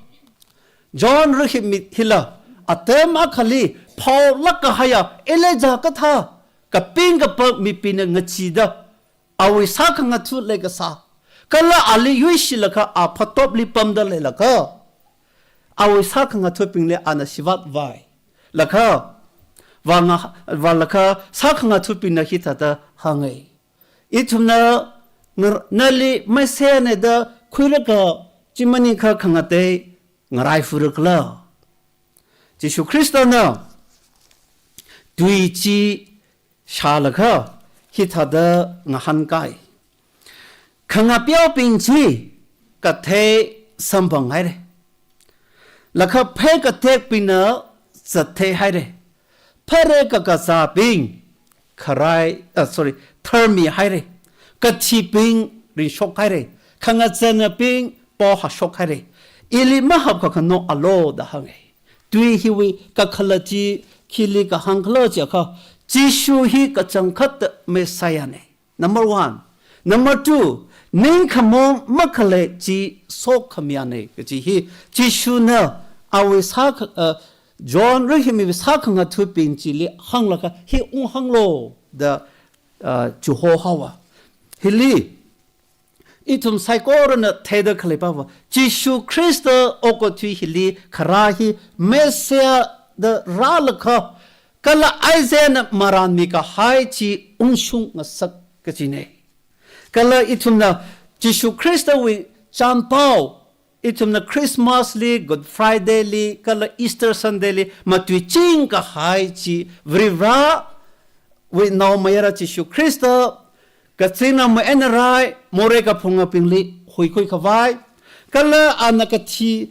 John rahimi hila atam akhali phaolāk kahaiya Elijah kathā kaping kapā mibingna ngacheeda, awui sākhangatha leikasā, kala ali yuishilaga a phatopli pamda leilaga, awui sākhangathabingli ana shivāt vālaga, vānga, vālaga sākhangathabingna hithāda hānga. Ithumna ngar-, nali Messiah na da khuilaga chi maningakha khangatei ngarai furakhala. Jishu Khristana tui chi shālaga hithāda ngahānkai. Khangapeobing chi kathei samphang haira. Laga phei katekbingna zatthei haira. Phare kakazābing kharai, ah, sorry, tharmi haira. Kathibing ringshok haira. Khangazanabing pao hāshok haira. Ili mahap kakhanao alo da hānga. Tui hiwui kakhalat chi khili kahāng khala jiakha, Jishu hi kachangkhat Messiah na. Number one. Number two, ningkhamo makhalei chi sokhamiya na kaji hi Jishuna awui sākha-, uh, John rahimiwui sākhangathabing chili hānglaga hi unghānglu da, uh, chiho haowa. Hili ithum saikorana theida khalei pava, Jishu Khrista okathui hili kharā hi Messiah da rālaga, kala Isaiahna maranmi kahai chi ungshung ngasak kajina. Kala ithumna Jishu Khristawui chānpao, ithumna Christmas li, Good Friday li, kala Easter Sunday li matuiching kahai chi, Varivarawui naomayara Jishu Khrista kazingramwui eina rai, morei kaphungabingli huikhui khavai, kala ana kathiwui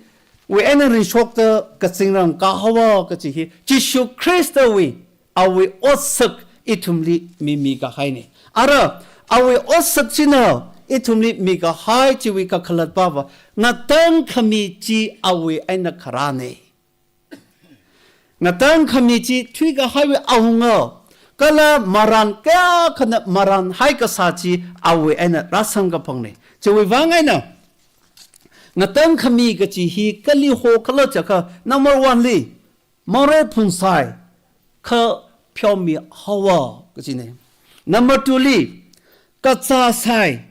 eina ringshokta kazingram kahaowa kaji hi Jishu Khristawui awui otsak ithumli mimi kahaina. Ara, awui otsak china ithumli mikahai chiwui kakhalat pava, ngatangkhami chi awui eina kharāna. Ngatangkhami chi thuikahaiwui awunga, kala maran kayākhana maranhai kasā chi awui eina rāsangkaphangna. Chiwui vang eina, ngatangkhami kaji hi kali hokhala jiakha, number one li, morei phunsai, kha pheomi haowa kajina. Number two li, kazāsai,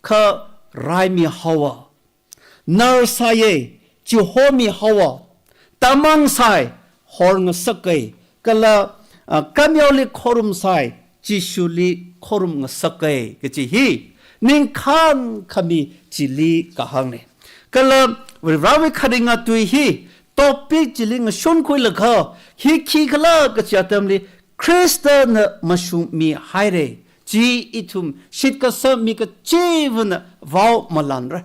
kha raimi haowa. Narsaiya, chihomi haowa. Tamangsai, horngasaka. Kala, ah, kameoli khorumsai, Jishuli khorum ngasaka kaji hi ningkhān khami chili kahāngna. Kala Varivarawui kharinga tui hi topic chili ngashunkhuilaga, hi khikhala kachi atamli Khristana mashungmihaira. Chi ithum shitkasang mi kachivana vaomalanra.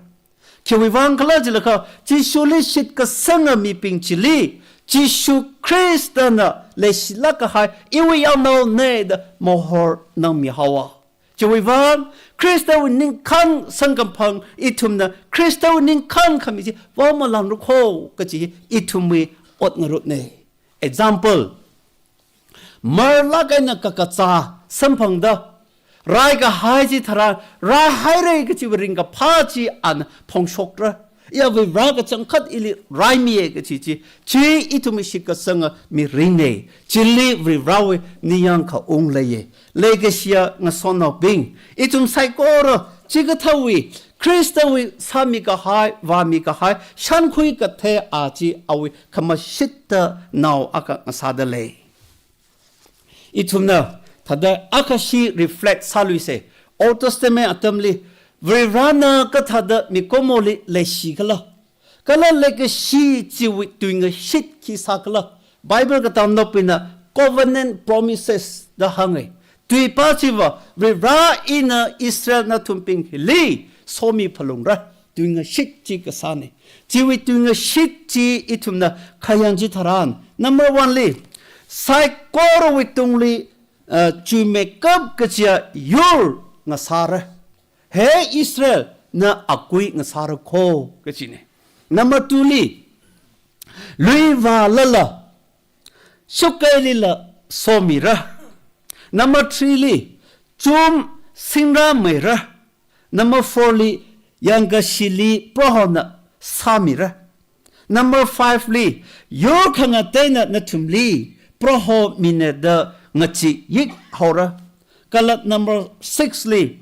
Khiwui vang khala jilakha, Jishuli shitkasanga mibing chili, Jishu Khristana leishilāk kahai iwui yaonaona da mahor nangmi haowa. Chiwui vang, Khristawui ningkhān samkaphang ithumna, Khristawui ningkhān khami chi vaomalanra kho kaji ithumwui ot ngarutna. Example, marlāk eina kakazā samphangda, raikahai chitharan, raihaira kachiwui ringkaphā chi ana phongshokra. Iya Vare kachangkhat ili raimiya kachi chi, chi ithumwui shitkasanga mirinna. Chili Varewui ningyāng khaung leiya. Leikashiya ngasotnaobing, ithum saikora chikathāwui, Khristawui sāmikahai, vāmikahai, shānkhui kathei a chi awui khamashitta nao akha ngasāda lei. Ithumna thāda akhashi reflect sāluisa. Old Testament atamli Varena kathāda mikumoli leishikhala, kala leikashi chiwui tuingashit khi sākhala. Bible katamnaobingna covenant promises da hānga. Tuipā chiva Vare ina Israel nathumbing hili somi phalungra. Tuingashit chi kasāna. Chiwui tuingashit chi ithumna khayang chitharan, number one li, saikorawui tungli, uh, chuimeikap kachiya yur ngasāra. He Israel, na akui ngasāra kho kachina. Number two li, lui vālala, shukkailila somira. Number three li, chum singrāmeira. Number four li, yangkashili Prohona sāmira. Number five li, yur khangateina nathumli Proho mina da ngachee yik haora. Kala number six li,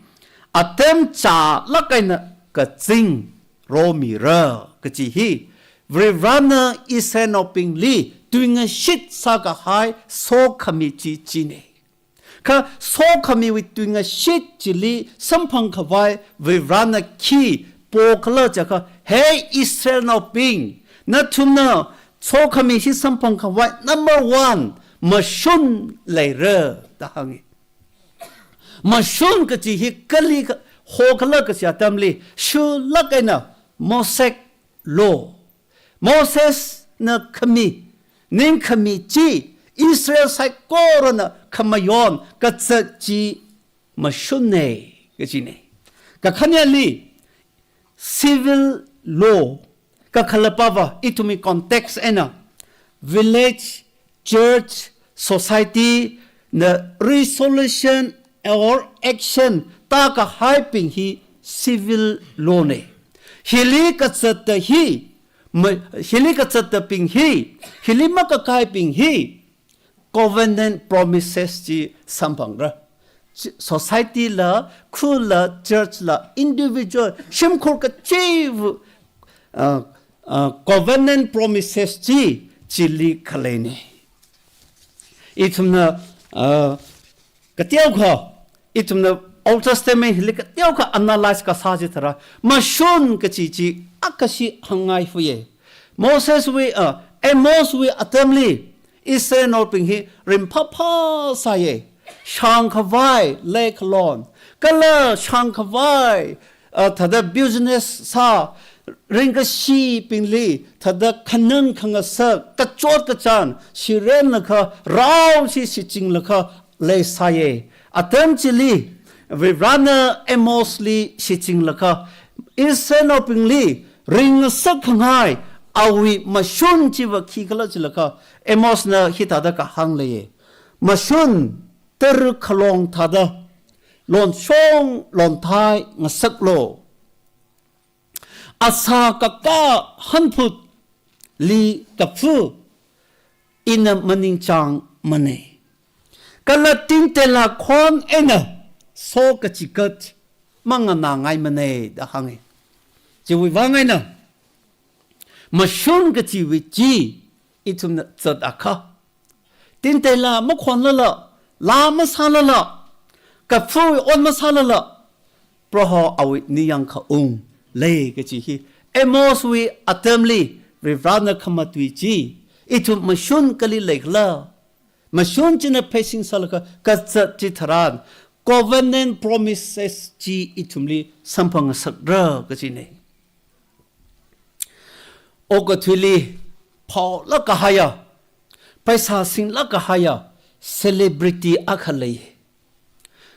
atam chālāk eina kazing romira kachi hi, Varena Israelnaobingli tuingashit sākahai sokhami chi china. Kha sokhamiwui tuingashit chili samphang khavai Varena khi pokhala jiakha, he Israelnaobing, nathumna sokhami hi samphang khavai number one, mashun leira da hānga. Mashun kachi hi kali kha, hokhala kachi atamli, shulāk eina Mosaic law, Mosesna khami ningkhami chi, Israel saikorana khamayon kazat chi mashunna kachina. Kakhaneli, civil law, kakhalatpava ithumwui context eina village, church, society na resolution or action tākahaibing hi civil law na. Hili kazata hi, ma-, hili kazatabing hi, hili makakaibing hi, covenant promises chi samphangra. Chi-, society la, khula, church la, individual, shimkhur kachiva̱, uh, uh, covenant promises chi, chili khaleina. Ithumna, uh, kateokha, ithumna Old Testament hili kateokha analyze kasā chitharan, mashun kachi chi akhashi hāngngai huiya. Moseswui, uh, Amoswui atamli, Israelnaobing hi ringphāphā sāya. Shāngkhavai leikhalon, kala shāngkhavai, uh, thāda business sā, ringkashibingli thāda khanang khangasak, kachot kachāng shirenlaga, rao chi shichinglaga leisāya. Atam chili, Varena Amosli shichinglaga, Israelnaobingli ringngasak khangai awui mashun chiva khikhala jilaga, Amosna hithāda kahāng leiya. Mashun tara khalong thāda, lonshong lonthai ngasaklu. Asā kakā hanphutli kaphu ina maningchāngmana. Kala tinteila khon eina sokachigat manganāngaimana da hānga. Chiwui vang eina, mashun kachiwui chi ithumna zatakha, tinteila makhonlala, laa masālala, kaphuwui ot masālala, Proho awui ningyāng khaung lei kachi hi, Amoswui atamli Varena khamatui chi, ithum mashun kali leikhala, mashun china pheisin sālaga kazat chitharan, covenant promises chi ithumli samphangngasakra kachina. Okathuili phaolāk kahaiya, pheisā singlāk kahaiya celebrity akha lei.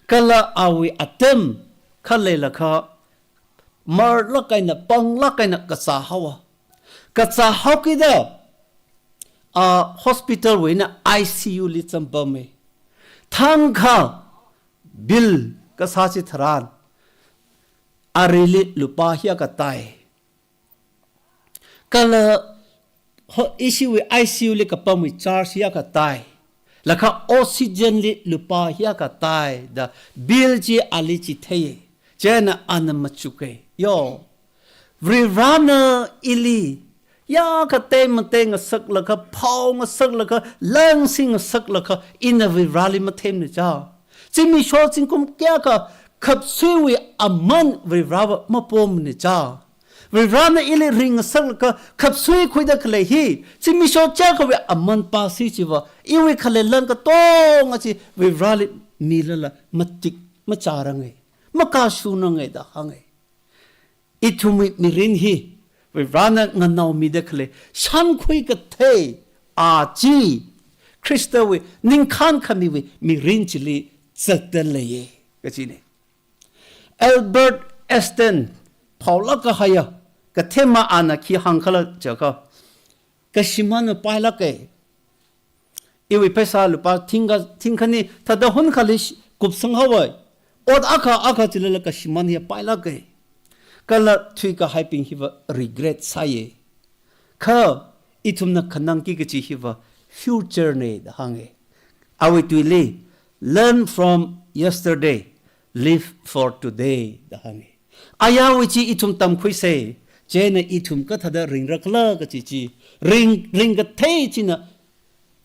Kala awui atam khaleilaga marlāk eina, panglāk eina kazā haowa. Kazā haokida, a hospital wui eina I C U li zampamma. Thangkha bill kasā chitharan, arili lupā hiyākha tai. Kala ho-, I C U wui, I C U li kapamwui charge hiyākha tai. Laga oxygen li lupā hiyākha tai da bill chi ali chitheiya. Chieina ana machuka. Yo. Varivarana ili yākha tei matei ngasaklaga, phao ngasaklaga, lan si ngasaklaga, ina Varivarali mathemna cha. Zimiksho zingkum kayākha khapsuiwui aman Varivarava mapomna cha. Varivarana ili ringngasaklaga khapsui khuida khalei hi, zimiksho chiyākhawui aman pasi chiva, iwui khalei lan katonga chi Varivarali milala matik macharanga, makashunanga da hānga. Ithumwui mirin hi, Varivarana nganaomida khalei, shankhui kathei, a chi, Khristawui ningkhān khamiwui mirin chili zatda leiya, kachina. Albert Einstein, phaolāk kahaiya, kathema ana khi hāngkhala jiakha, kashimānna pailāka. Iwui pheisā lupā thingkha, thingkhani, thāda hunkhali sh-, kupsang haowa. Ot akha akha chilala kashimān hiya pailāka. Kala thuikahaibing hiva regret sāya. Kha, ithumna khanangki kachi hiva future na da hānga. Awui tuili, "Learn from yesterday, live for today," da hānga. Ayarwui chi ithum tamkhuisa, chieina ithum kathāda ringrakhala kachi chi, ring, ringkathei china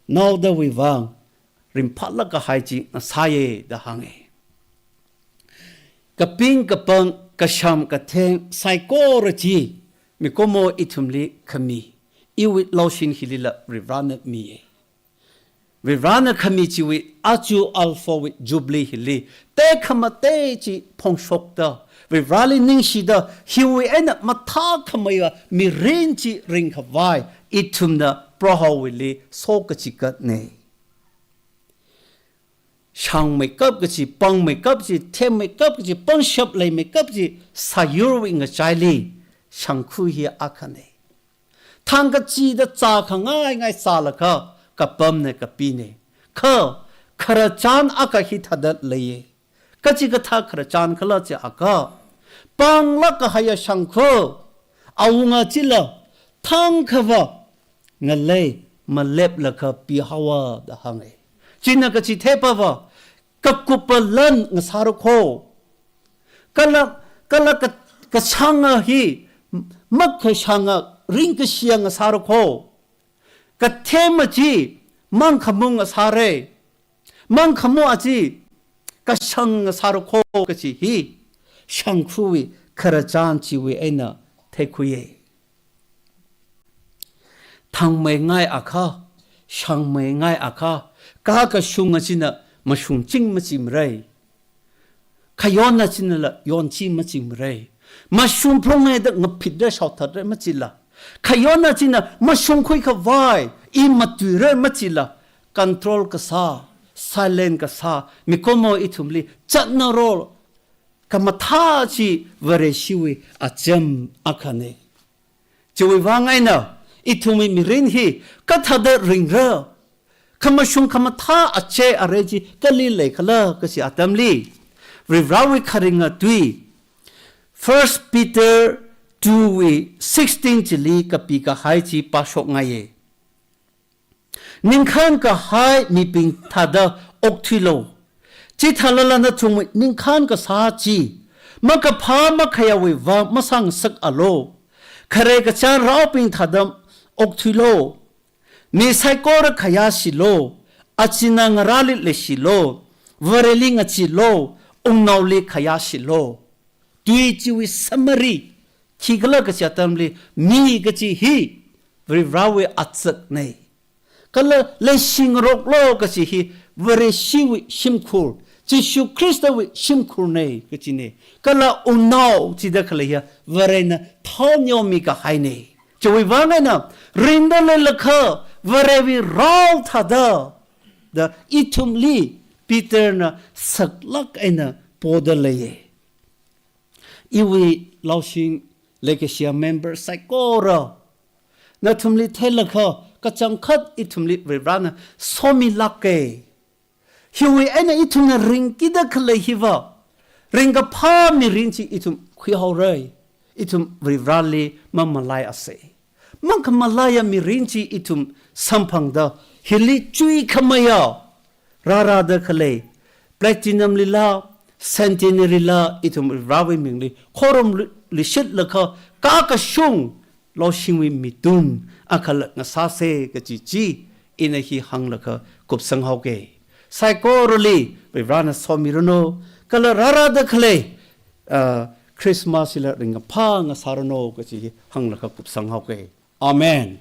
naodawui vang ringphālāk kahai chi ngasāya da hānga. Kaping kapāng, kasham katheng, saikora chi, mikumo ithumli khami, iwui laoshin hilila Varivarana miya. Varivarana khami chiwui aja alphawui jubilee hili, tekhamatei chi phongshokta, Varivarali ningshida, hiwui eina mathākhameiya mirin chi ringkhavai, ithumna Prohowuili sokachigatna. Shangmeikap kachi, pāngmeikap chi, themmeikap kachi, pangshap leimeikap chi, sāyurwui ngachaili, shangkhu hi akhana. Thangkachida zākhangai ngai zālaga, kapamna kapina. Kha, khararchan akha hithāda leiya. Kachikathā khararchan khala jiakha, pānglāk kahaiya shangkhu, awunga chila, thangkhava, ngalei maleplaga pihaowa da hānga. China kachi theipava, kakuppa lan ngasāra kho. Kala, kala ka, kashanga hi, makhashanga ringkashiya ngasāra kho. Kathema chi, mangkhamung ngasāra. Mangkhamu achi, kashang ngasāra kho kachi hi, shangkhuwui khararchan chiwui eina theikhuiya. Thangmeingai akha, shangmeingai akha, kakashunga china mashungching machimara. Khayonna chinala yonchi machimara. Mashungphunga da ngaphitra shaothatra machila. Khayonna china mashungkhui khavai, i matuira machila. Control kasā, silent kasā, mikumo ithumli, chatna role, khamathā chi Vareshiwui acham akhana. Chiwui vang eina, ithumwui mirin hi kathāda ringra, khamashung khamathā achei arei chi kali leikhala kachi atamli, Varivarawui kharinga tui, First Peter two wui sixteen chili kapikahai chi pāshokngaiya. Ningkhān kahai mibing thāda okthuilu. Chithālala nathumwui ningkhān kasā chi, makaphā makhayāwui vang masāngasakalu. Khare kachān raobing thāda okthuilu. Mi saikora khayāshilu. Achina ngarāli leishilu. Vareli ngacheelu. Wungnaoli khayāshilu. Tui chiwui summary, khikhala kachi atamli, mi kachi hi, Varivarawui azakna. Kala leishingaroklu kachi hi, Vareshiwui shimkhur, Jishu Khristawui shimkhurna kachina. Kala wungnao chida khalei hi, Varena thaoneomikahaina. Chiwui vang eina, ringda leilakha, Varewui rao thāda, da ithumli, Peterna saklāk eina poda leiya. Iwui laoshin leikashiya member saikora, nathumli theilakha kachangkhat ithumli Varivarana somilāka. Hiwui eina ithumna ringkida khalei hiva, ringkaphā mirin chi ithum khuihaora. Ithum Varivarali mamalaisa. Makhamalaiya mirin chi ithum samphangda, hili chuikhameiya rārada khalei Platinum lila, Centenary la, ithum Varivarawui mingli khorumluishitlaga, kakashung Laushingwui mitun akhala ngasāsa kaji chi ina hi hānglaga kupsanghaoka. Saikorali Varivarana somiranu, kala rārada khalei, ah, Christmas hila ringkaphā ngasāranu kaji hi hānglaga kupsanghaoka. Amen.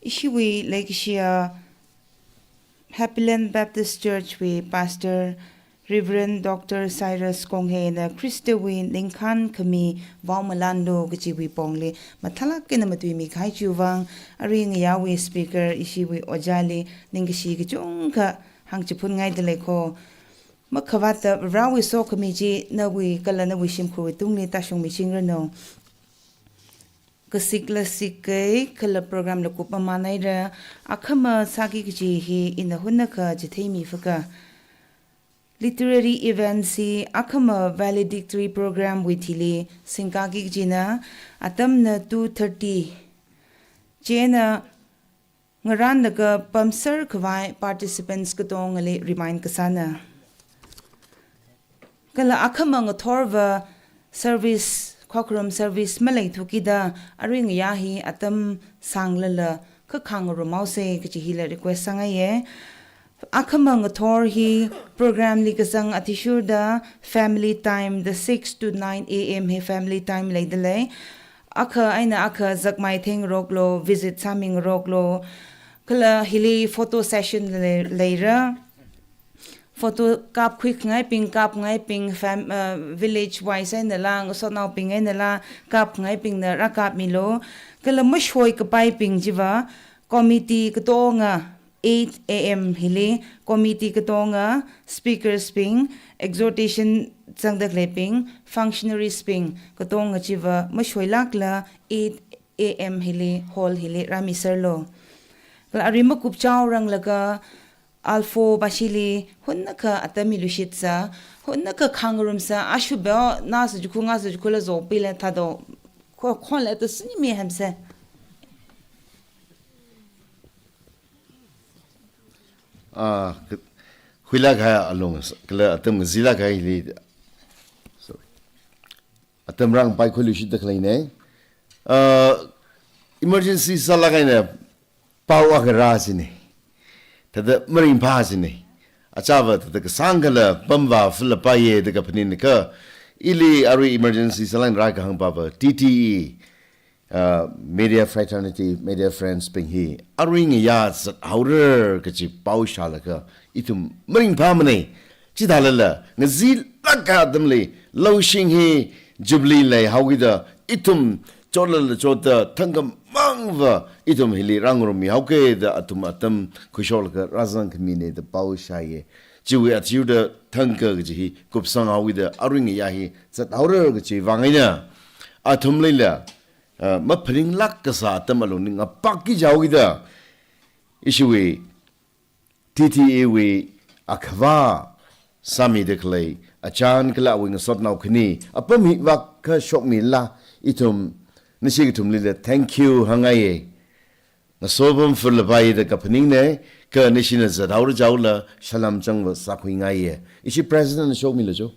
Ishiwui leikashiya Happyland Baptist Church wui Pastor Reverend Doctor Cyrus Kongheina Khristawui ningkhān khami vaomalanlu kajiwui pongli mathālāk eina matuimikahai chiwui vang, arui ngayāwui speaker ishiwui ojāli ningkashi kachungkha hāngchiphunngaida leiko. Makhavātda Varewui sokhami chi nawui kala nawui shimkhurwui tungli tāshungmichingranu. Kasiklasikkai kala program la kupmamānhaira, akhama sāki kaji hi ina hunnakha chitheimi faka. Literary events hi akhama valedictory program wui thili singkāki kajina, atamna two thirty. Chieina ngarānlaga pamser khavai participants katongali remind kasāna. Kala akhama ngathorva service, khokharum service maleithukida, arui ngayā hi atam sānglala kha khangarumhaosa kaji hila request sāngaiya. Akhama ngathor hi program li kazang athishurda family time, the six to nine A M hi family time leida lei. Akha eina akha zakmai thengroklu, visit sāmingaroklu. Kala hili photo session lei-, leira. Photo kapkhuikhangaibing, kapngaibing, fam-, uh, village wise einala, ngasotnaobing einala, kapkhangaibingna rākapmilu. Kala mashoikapaibing chiva, committee katonga, eight A M hili, committee katonga, speakers bing, exhortation zangda khaleibing, functionaries bing, katonga chiva, mashoilākla, eight A M hili, hall hili, rāmiserlu. Kala arui makupchaoranglaga, Alpha bashili, hunnakha atam miluishitsa, hunnakha khangarumsa, ashubeo, nasa jukhu, ngasa jukhula zopila thādo, kho khonla to sini mi hamsa. Ah, k-, huilākhai alung, kala atam ngazilākhai li. Sorry. Atam rāngpai khuiluishitda khaleina. Ah, emergency sālāk eina pao akha rā china. Thāda maringphā china. Achāva thāda kasāngkhala pamvā fila paiya da kaphaninakha. Ili arui emergency sālāk eina rākahāng pava T T E, uh, media fraternity, media friends bing hi arui ngayā zathaora kaji pao shālaga ithum maringphāmana. Chithālala, ngazilākha atamli, Laushing hi Jubilee leihaokida, ithum chotlala chotda, thangkhamangva, ithum hili rāngarummihaoka da athum atam khuishoklaga rāzangkhamina da pao shāya. Chiwui athishurda thangkha kaji hi kupsanghaokida, arui ngayā hi zathaora kaji vang eina, athumlila, ah, maphaninglāk kasā atam alungli ngapakki jihaokida, ishiwui T T E wui akhavā sāmida khalei, achān kala awui ngasotnao khani, apam hi vākha shokmila, ithum nashi kathumlila thank you hāngngaiya. Ngaso pam furlapai da kaphaningna, kha nashina zathaora jihaola, salam changva sākhuingaiya. Ishi president na shokmilu cho.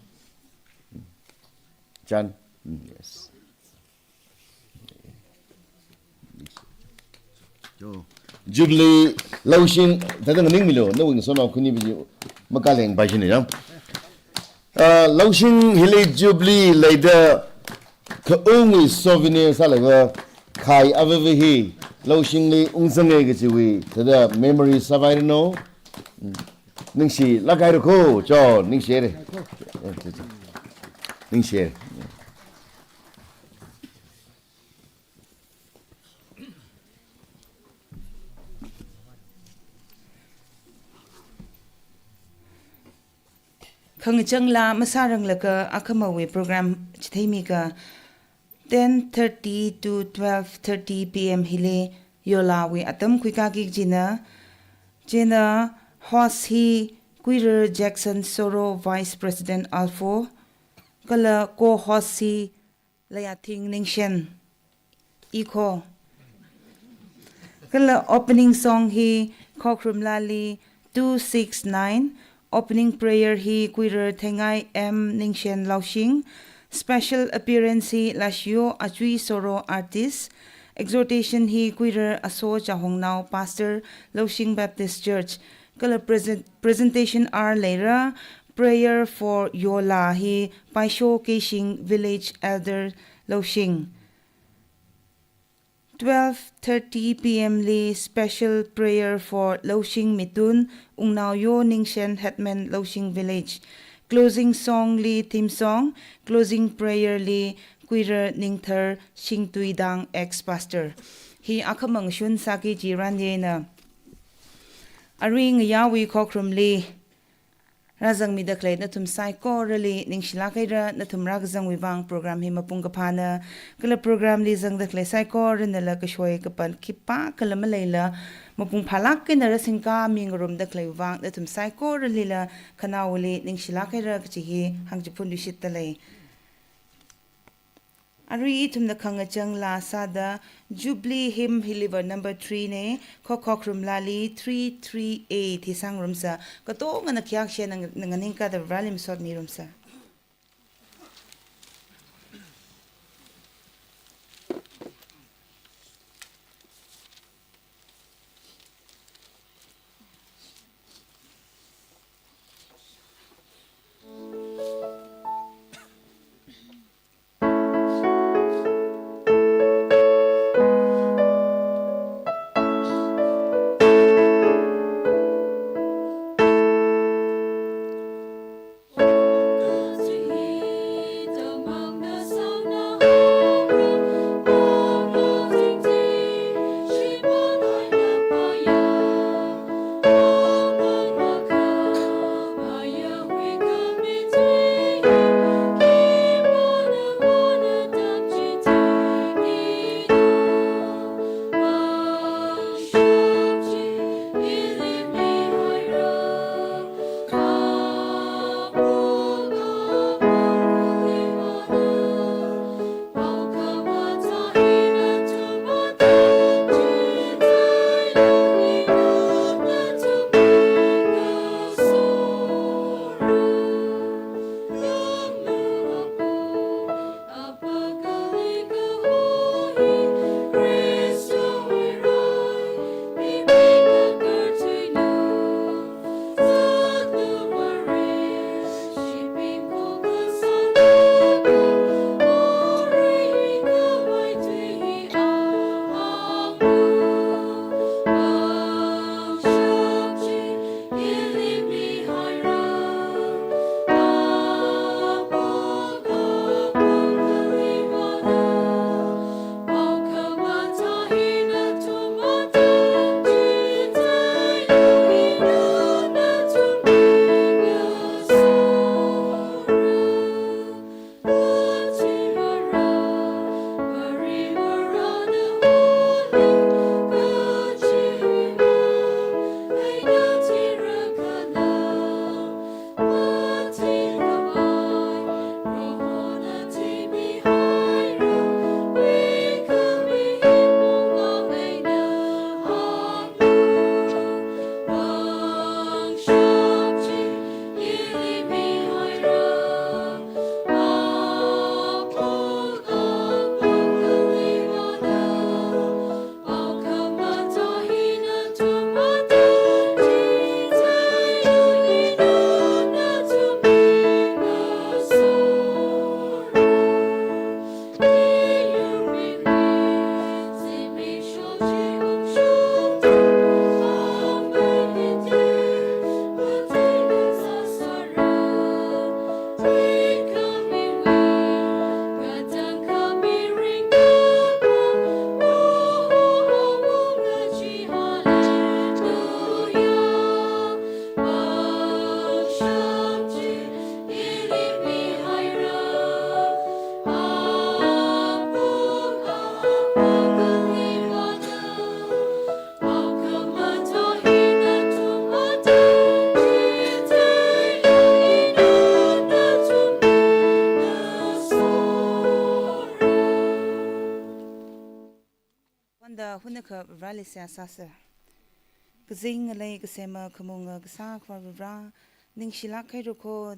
Chan. Mm, yes. Jubilee, Laushing, thāda nganingmilu, nawui ngasotnao khani biji makaleng pai shini ya. Ah, Laushing hili Jubilee leida khaungwui souvenir sālaga khai avāva hi, Laushingli ungzanga kajiwui, thāda memory sāpairanu, mm, ningshilāk haira ko, cho, ningshire. Ningshire. Khangachang laa masāranglaga akhamawui program chitheimiga ten thirty to twelve thirty P M hili yolawui atam khuikāki kajina. Chieina host hi Kuirar Jackson Soro, Vice President Alpha, kala co-host hi Layathing Ningshen, ikho. Kala opening song hi Khokharum Laali two six nine, opening prayer hi Kuirar Thengai M Ningshen Laoshing, special appearance hi Lashiyo Achui Soro, artist, exhortation hi Kuirar Aso Chahongnao, pastor, Laoshing Baptist Church, kala present, presentation R leira, prayer for yola hi Paisho Keishing, village elder, Laoshing. Twelve thirty P M li special prayer for Laoshing Mitun, Wungnaoyo Ningshen, headman, Laoshing village. Closing song li theme song, closing prayer li Kuirar Ningthar Shingtuidang, ex-pastor. Hi akhamang shun sāki jiran yena. Arui ngayāwui khokharumli rāzangmida khalei nathum saikorali ningshilāk haira. Nathum rākazangwui vang program hi mapung kaphāna. Kala program li zangda khalei saikoranala kashoi kapan khipākhala maleila mapung phālāk eina rāsingkāmi ngarumda khaleiwui vang nathum saikoralila khanaowali ningshilāk haira kachi hi hāngchiphun luishitta lei. Arui ithumna khangachang laa sāda Jubilee hymn hiliva number three ne, Khokharum Laali three three eight hi sāngarumsa. Katongana khayākshi eina nganingkāda Vareli masotmirumsa. Vareli seihā sāsa. Kazing ngalei kasema khamunga kasā Akhava Vare, ningshilāk haira kho,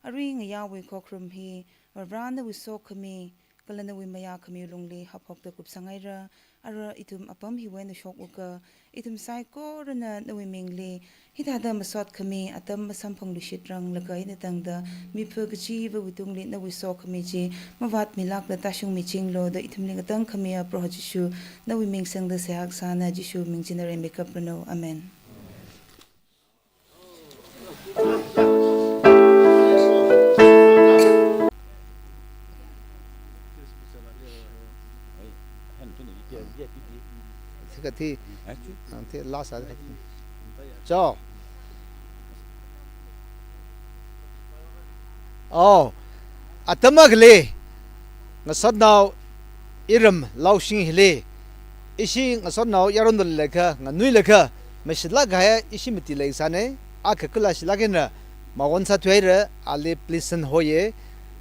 arui ngayāwui khokharum hi Vare nawui sokhami kala nawui mayākhami lungli haophokta kupsang haira. Ara ithum apam hiwui eina shokuka, ithum saikorana nawui mingli hithāda masotkhami atam masamphangluishit ranglaga eina tangda mipha kachivawui tungli nawui sokhami chi mavātmilākla tāshungmichinglu da ithumli ngatangkhamiya Proho Jishu, nawui ming sangda seihā kasāna, Jishu ming china ringphāmeikapranu. Amen. Thika thi, ah, thi last ah. Cho. Oh, atam akhali, ngasotnao iram Laoshing hili, ishi ngasotnao yaron leilakha, nganuilakha, mashilāk kahai ishi mati leisāna, akha kala shilāk eina mawon sāthuihaira, ali Pleasant hoya,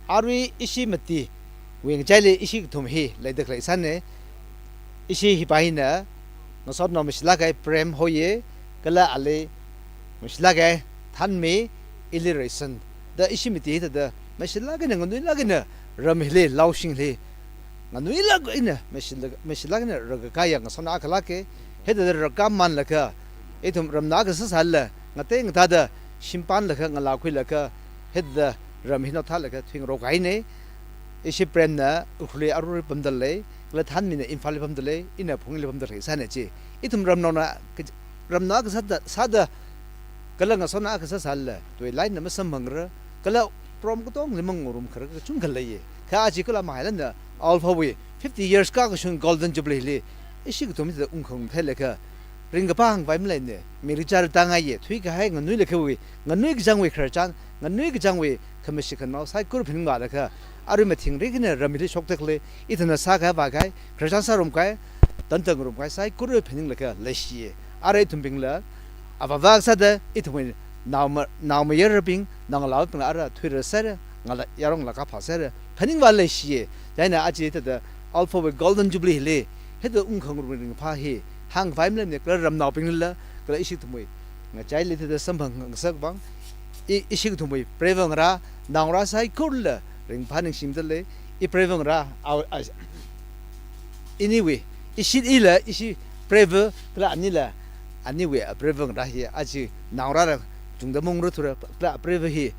arui ishi matiwui ngachaili ishi kathum hi leida khaleisāna, ishi hipa hina, ngasotnao mashilāk kahai Prem hoya, kala ali mashilāk kahai Thanmi, ili Reason. Da ishi mati hithāda mashilāk eina nganuilāk eina ram hili, Laoshing hili, nganuilāk eina mashilāk, mashilāk eina rākakāya ngasotnao akha lāka, hithāda rākāmanlaga, ithum ramnao akha sāsālala, ngatei ngatāda, shimpanlaga, ngalākhuilaga, hithāda ram hi naothālaga thuingarok kahaina, ishi Premna Ukhrulli arui pamda lei, kala Thanmina Imphalli pamda lei, ina Phungli pamda leisāna chi. Ithum ramnaona, ramnao akha sāda, sāda, kala ngasotnao akha sāsālala, tuilaina masamphangra, kala prom katongli mangarum kharā kachungkha leiya. Kha aja kala mahailana Alphawui fifty years kakashung Golden Jubilee li, ishi kathum hithāda ungkhangarum theilaga, ringkaphā hāngkhavai maleina, mirin chara tāngaiya, thuikahai nganuilakhawui, nganui kachangwui khararchan, nganui kachangwui khamashit khanao saikora phaningvālaga, arui mathingrik eina ram hili shokda khalei, ithumna sākahai vākahai, khararchan sāngarumkahai, tantangarumkahai saikora phaninglaga leishiya. Arui ithumbingla, avāva sāda, ithumwui naoma, naomayarabing, naongalābingla ara thuirāsāra, ngala, yaron ngalā kaphāsāra, phaningvā leishiya. Chieina aja hithāda Alphawui Golden Jubilee hili, hithāda ungkhangarum ringphā hi, hāngkhavai maleimana, kala ramnaobinglila, kala ishi kathumwui ngachaili hithāda samphang ngasak vang, i, ishi kathumwui preiva ngarā, naongarā saikorala ringphā ningshimida lei, i preiva ngarā, a, a, iniwui, ishi ila, ishi preiva, kala anila, aniwui, a, preiva ngarā hi, aja naongarāla chungda maungrathura, kala preiva hi,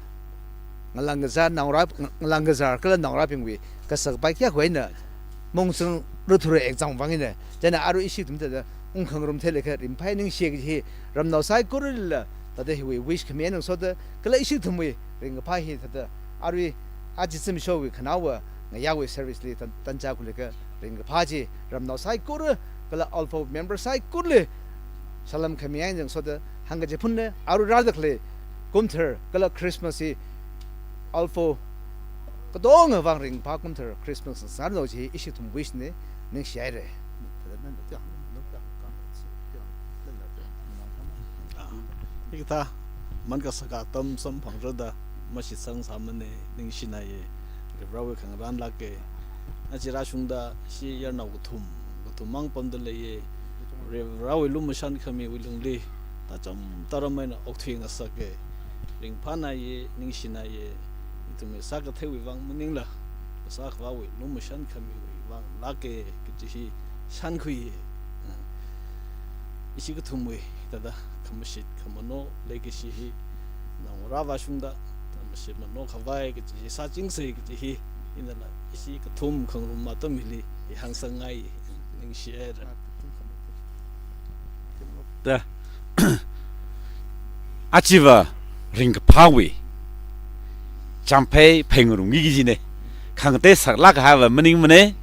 ngalāng kazā, naongarā, ngalāng kazā, kala naongarābingwui, kasakpai kayākha eina, maungsangrathura exam vang eina, chieina arui ishi kathum hithāda, ungkhangarum theilaga ringphāya ningshiya kaji hi, ramnao saikorala, thāda hiwui wish khami eina ngasoda, kala ishi kathumwui, ringkaphā hi thāda, arui, aja zimikshowui khanaowa, ngayāwui service li tan, tancha khuilaga, ringkaphā chi, ramnao saikora, kala Alpha member saikorali, salam khami eina ngasoda, hāngkachiphunna, arui rāda khalei, kumthar, kala Christmas hi, Alpha, katonga vang ringphā kumthar Christmas sāranu chi ishi kathum wish na, ningshihaira. Ah, hikathā, man kasaka atam samphangrada, mashitsang sāmana, ningshinaya, Varivarawui khangarān lāka, aja rāshungda, ishi yarnao kathum, kathum mang pamda leiya, Varivarawui lumashan khamiwui lungli, tacham taram eina okthui ngasaka, ringphānaya, ningshinaya, ithumwui sākatheiwui vang maningla, sākhavāwui lumashan khamiwui vang lāka, kaji hi shankhuiya. Ishi kathumwui, thāda, khamashit, khamano, leikashi hi, naongarā vāshungda, khamashit mano khavai, kaji hi sāchingsa, kaji hi, inala, ishi kathum khangarum atam hili, i hāngsangngai, ningshihaira. Da. Achiva ringkaphāwui champhei pheingarumki kajina. Khangatei saklāk kahaiva maningmana.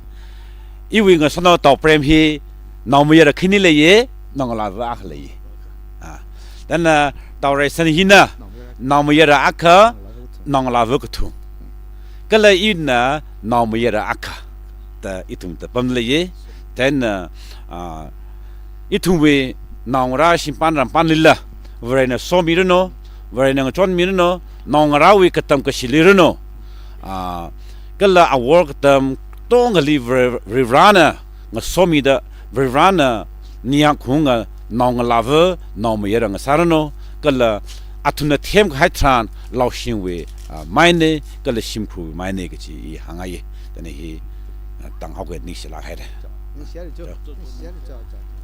Iwui ngasotnao Tauprem hi naomayara khani leiya, naongalāva akha leiya. Ah. Thāda Taureisan hina naomayara akha, naongalāva kathum. Kala ina naomayara akha da ithumda pamda leiya. Then, ah, ah, ithumwui naongarā shimpan rampanlila, Varena somiranu, Varena ngachonmiranu, naongarāwui katam kashi leiranu. Ah, kala awor katam katongali Vare-, Varivarana ngasomida, Varivarana ningyāng khaunga naongalāva naomayara ngasāranu, kala athumna themkahai tharan Laoshingwui, ah, maina, kala shimkhurwui maina kaji i hāngngaiya. Chieina hi, ah, tanghaoka, ningshilāk haira. Ningshilāk haira.